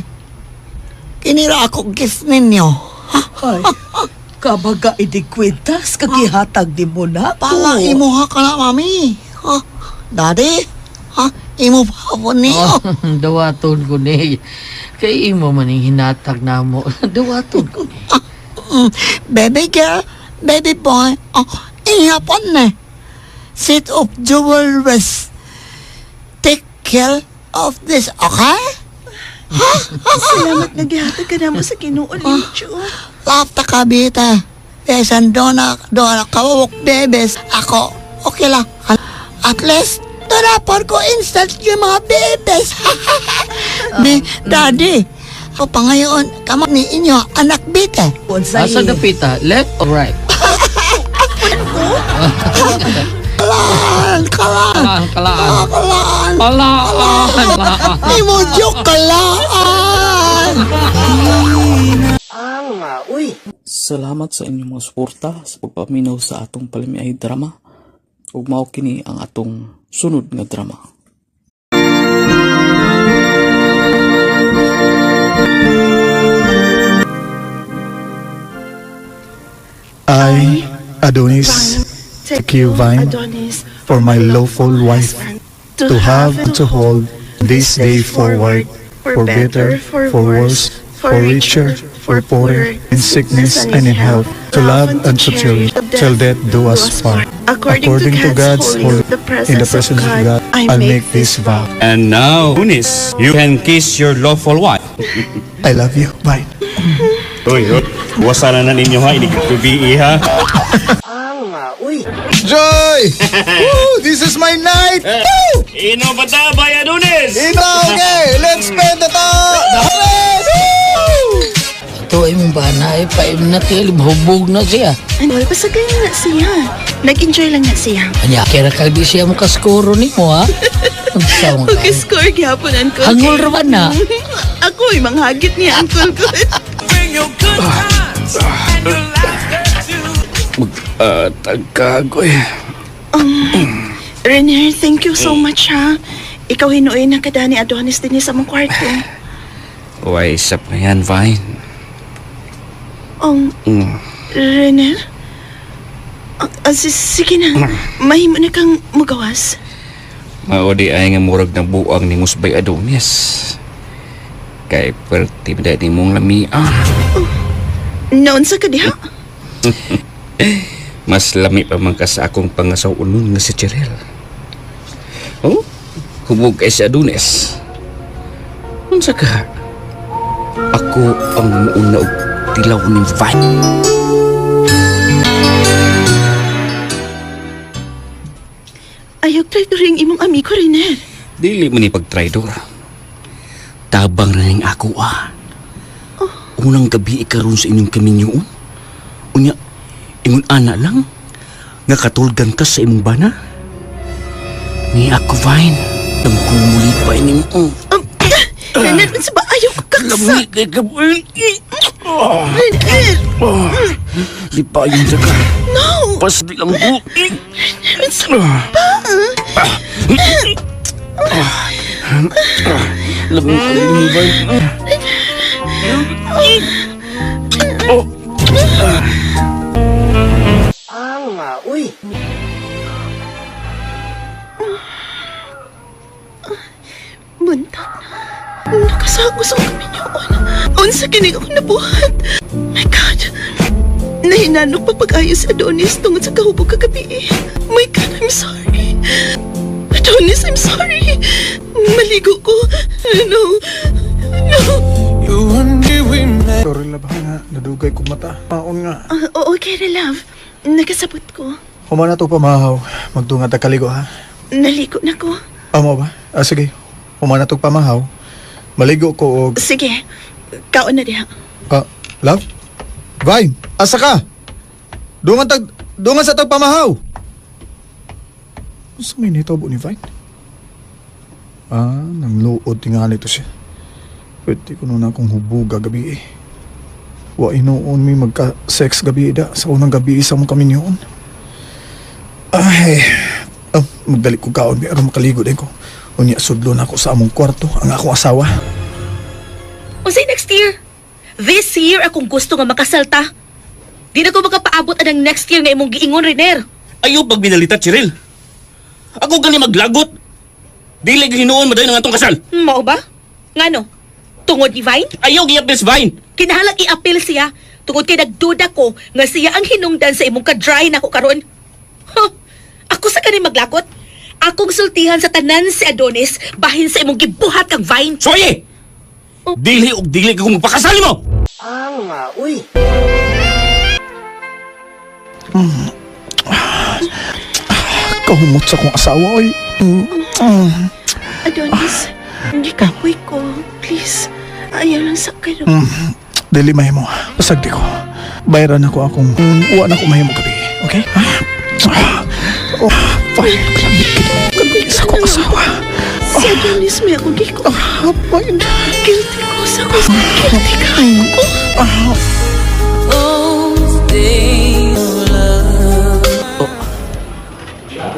kinira ako gift ninyo. Ay, kabaga idig kwintas, kagihatag ni mo na ko. Pala imo ha ka na, mami. Ha? Daddy, ha? Imo pa po niyo. Oh, dawaton ko ni. Kay imo man ning hinatag namo. Dawaton ko ni. Baby girl, baby boy, oh, ihapon na. Set of jewelries. Take care of this, okay? Salamat nga gihatag ka namo sa Ginoo, Licho. Love ta kabita. Besan dona, dona, kawawok bebes. Ako, okay lang. At least, doon ko instant yung mga bebes. Ni, daddy, Ako pangayon kamo ni inyo anak bite. Asa dapita? Left or right? Kalaan, kalaan, Kalaan, kalaan. kalaan. Kalaan, kalaan. Imo joke kalaan. Salamat sa inyong mga suporta sa pagpaminaw sa atong palamiay drama. Ug mao kini ang atong sunod nga drama. I, Adonis, take you, Vine, Adonis, for my lawful wife, to have and to hold this day forward, for better, for worse, for richer, for poorer, in sickness and in health, to love and to cherish, till death do us part. According to God's holy, in the presence of God, I make this vow. And now, Adonis, you can kiss your lawful wife. I love you, Vine. Uy, uy. Wasa na ninyo ha, inig ha. Joy! Woo! This is my night! Woo! Ino ba ta, bay Adonis? Ito, okay! Let's spend the time! Woo! Ito ay mong bana ay paim na tiil, hubog na siya. Ano, basta ganyan na siya. Nag-enjoy lang na siya. Anya, kaya kag di siya makaskoro ni mo ha. Ang sawang ka. Okay, score gyapon, Uncle. Hangol ra ba na? Ako ay manghagit niya, Uncle ko. Mag-tagkagoy. Renier, thank you so much, ha. Ikaw hinuoy na kada ni Adonis din sa mong kwarto. Uy, isap na yan, Vine. Renier? Sige na. Mahimo na kang magawas. Mao di ay nga murag na buang ni Musbay Adonis. Kay perti ba di mong lamia. Noon sa kadiha? Mas lami pa man ka sa akong pangasaw-unon nga si Cheryl. Oh, hubog kay si Adonis. Unsa ka? Ako ang muuna og tilaw ni Vine. Ayaw try to ring imong amigo, Renier. Dili man ni pagtraidor. Tabang na ning ako ah. Unang gabi ikaron sa inyong kaminyoon. Unya, ingon ana lang. Nga katulgan ka sa imong bana. Ni ako, Vine. Ang kumuli pa ini mo. Renier, unsa ba ayaw ko kaksa? Lami kay kabuin. Renier! Di pa yun sa ka. No! Pasdi lang ko. Unsa ba? Lami ka rin mo, Vine. Buntag na. Nakasagos ang kaminyoon. Unsa kinig ako nabuhat. My God. Nahinanok pa pag-ayos si Adonis tungod sa kahubog kagabi. Eh. My God, I'm sorry. Adonis, I'm sorry. Maligo ko. No. No. Sorry love nga, nadugay ko mata. Maon nga. Oo, okay ra, love. Nakasabot ko. Humana to pamahaw. Magdunga ta kaligo ha. Naligo na ko. Amo ba? Ah, sige. Humana to pamahaw. Maligo ko og... Sige. Kaon na diha. Ah, love? Vine, asa ka? Dungan tag... Dungan sa tagpamahaw! Unsa may nitabo ni Vine? Ah, nangluod tingali to siya. Pwede ko nun akong hubuga gabi eh. Wa inoon mi magka-sex gabi da sa unang gabi sa mong kaminyoon. Ay, oh, magdali ko kaon bi aron makaligo din ko. Unya sudlo na ako sa among kwarto ang akong asawa. Unsay next year? This year akong gusto nga makasalta. Di na ko makapaabot anang next year nga imong giingon, Riner. Ayaw pag binalita, Cheryl. Ako gani maglagot. Dili hinuon madayon ang atong kasal. Mao ba? Ngano? Tungod ni Vine? Ayaw giyapil si Vine. Kinahalang i-appeal siya tungod kay nagduda ko nga siya ang hinungdan sa imong ka-dry nako karon. Huh. Ako sa kani maglakot. Akong sultihan sa tanan si Adonis bahin sa imong gibuhat kang Vine. Soye! Dili og dili ka kung magpakasal mo! Kahumot sa akong asawa oy. Adonis, gikapoy ko. Please. Ayaw lang sa kayo. Dili mahimo. Pasag di ko. Bayaran ako akong uwa na ko mahimo gabi. Okay? Ah, ah, oh, fine. Kalambit kita. Kalambit sa akong asawa. Si Adonis may ako giko. Ah, fine. Guilty ko sa ko. Guilty ka ko. Ah.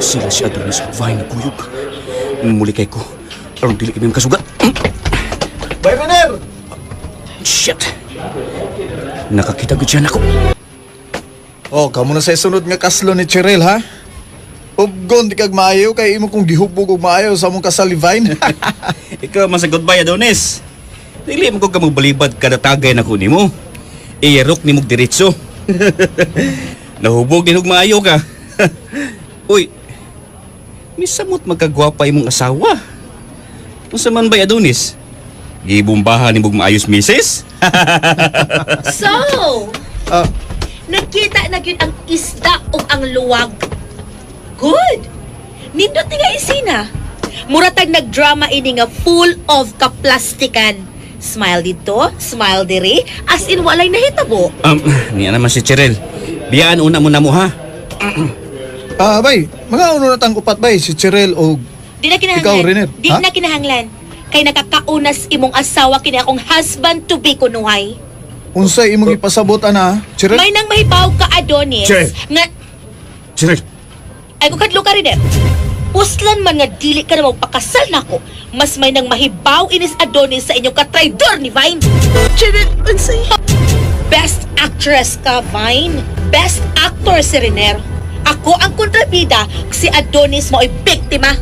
Sila si Adonis Vine Kuyog. Muli kay ko. Aron dili kami makasugat. Bye, Renner! Shit! Nakakita ko dyan ako. Oh, kamo na sa sunod nga kaslo ni Cheryl, ha? Uggon, di kag maayo kay imo kong gihubog og maayo sa among kasal ni Vine. Ikaw man sa goodbye, Adonis. Dili mo ko ka magbalibad kada tagay na ko nimo. Iyarok ni mong diretso. Nahubog din og maayo ka. Uy, misamot magkagwapa imong asawa. Unsa man bay Adonis? Gibumbahan ni mong maayos misis? So, Ah. nagkita na gyud ang isda ug ang luwag. Good. Nindot ni nga isina. Muratag nagdrama ini nga full of kaplastikan. Smile dito, smile diri, as in walay nahitabo. Niya naman si Cheryl. Biyaan una mo na mo ha. Ah, bay, mga uno na tang upat bay si Cheryl og Di na kinahanglan. Ikaw, Renner, Di ha? na kinahanglan. Kay nakakaunas imong asawa kini akong husband to be kunuhay. unsay imong ipasabot ana, Cheryl? May nang mahibaw ka Adonis Cheryl. nga Cheryl, ay kung kadlo ka rin eh. Puslan man nga dili ka na magpakasal nako. Mas may nang mahibaw inis Adonis sa inyong katraidor ni Vine. Cheryl, unsay? Best actress ka, Vine. Best actor si Renner. Ako ang kontrabida, si Adonis mo'y biktima.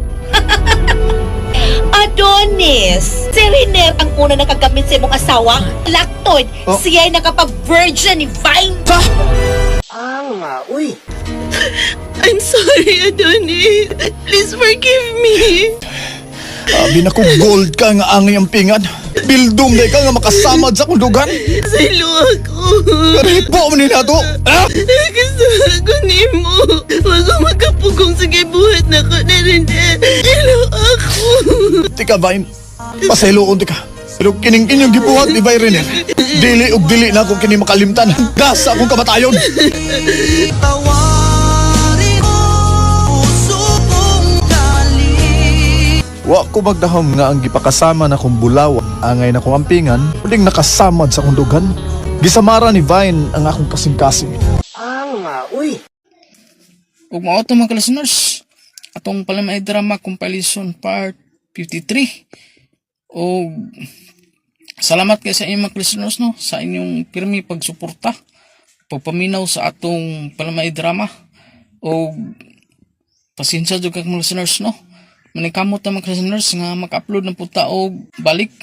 Adonis! Si Renner ang una nakagamit sa imong asawa. Lactoid, Oh. siya'y nakapag-virgin ni Vine. I'm sorry, Adonis. Please forgive me. Abi na ko gold ka nga angay ang pingan. Bildong day ka nga makasamad sa akong dugan. Silo ako. Karipo man ni nato. Ah! Gusto ako nimo. Wag ko magkapugong sa gibuhat na ko na rin. Hello ako. Tika Vine, pasayloon tika. Pero kining inyong gibuhat ni Vine Renner. Dili og dili na ako kini makalimtan. Gas sa akong kamatayon. Wa ko magdahom nga ang gipakasama na kong bulaw, angay na kong ampingan, uling nakasamad sa akong dugan. Gisamara ni Vine ang akong kasing-kasing. Ug mao to mga listeners, atong palamay drama compilation part 53. Og salamat kay sa inyong mga listeners no sa inyong pirmi pagsuporta, pagpaminaw sa atong palamay drama. Og pasensya jud kag mga listeners no. Manikamot ta mga listeners nga maka-upload na pud ta og balik.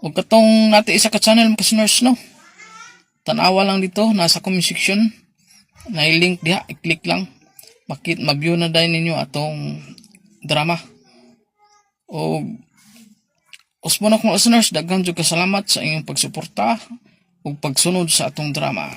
Og katong nati isa ka channel mga listeners no. Tan-awa lang dito nasa comment section na link diha, i-click lang. Bakit ma-view na dahil ninyo atong drama. O usmo na kong listeners, daghan jud ka salamat sa inyong pagsuporta ug pagsunod sa atong drama.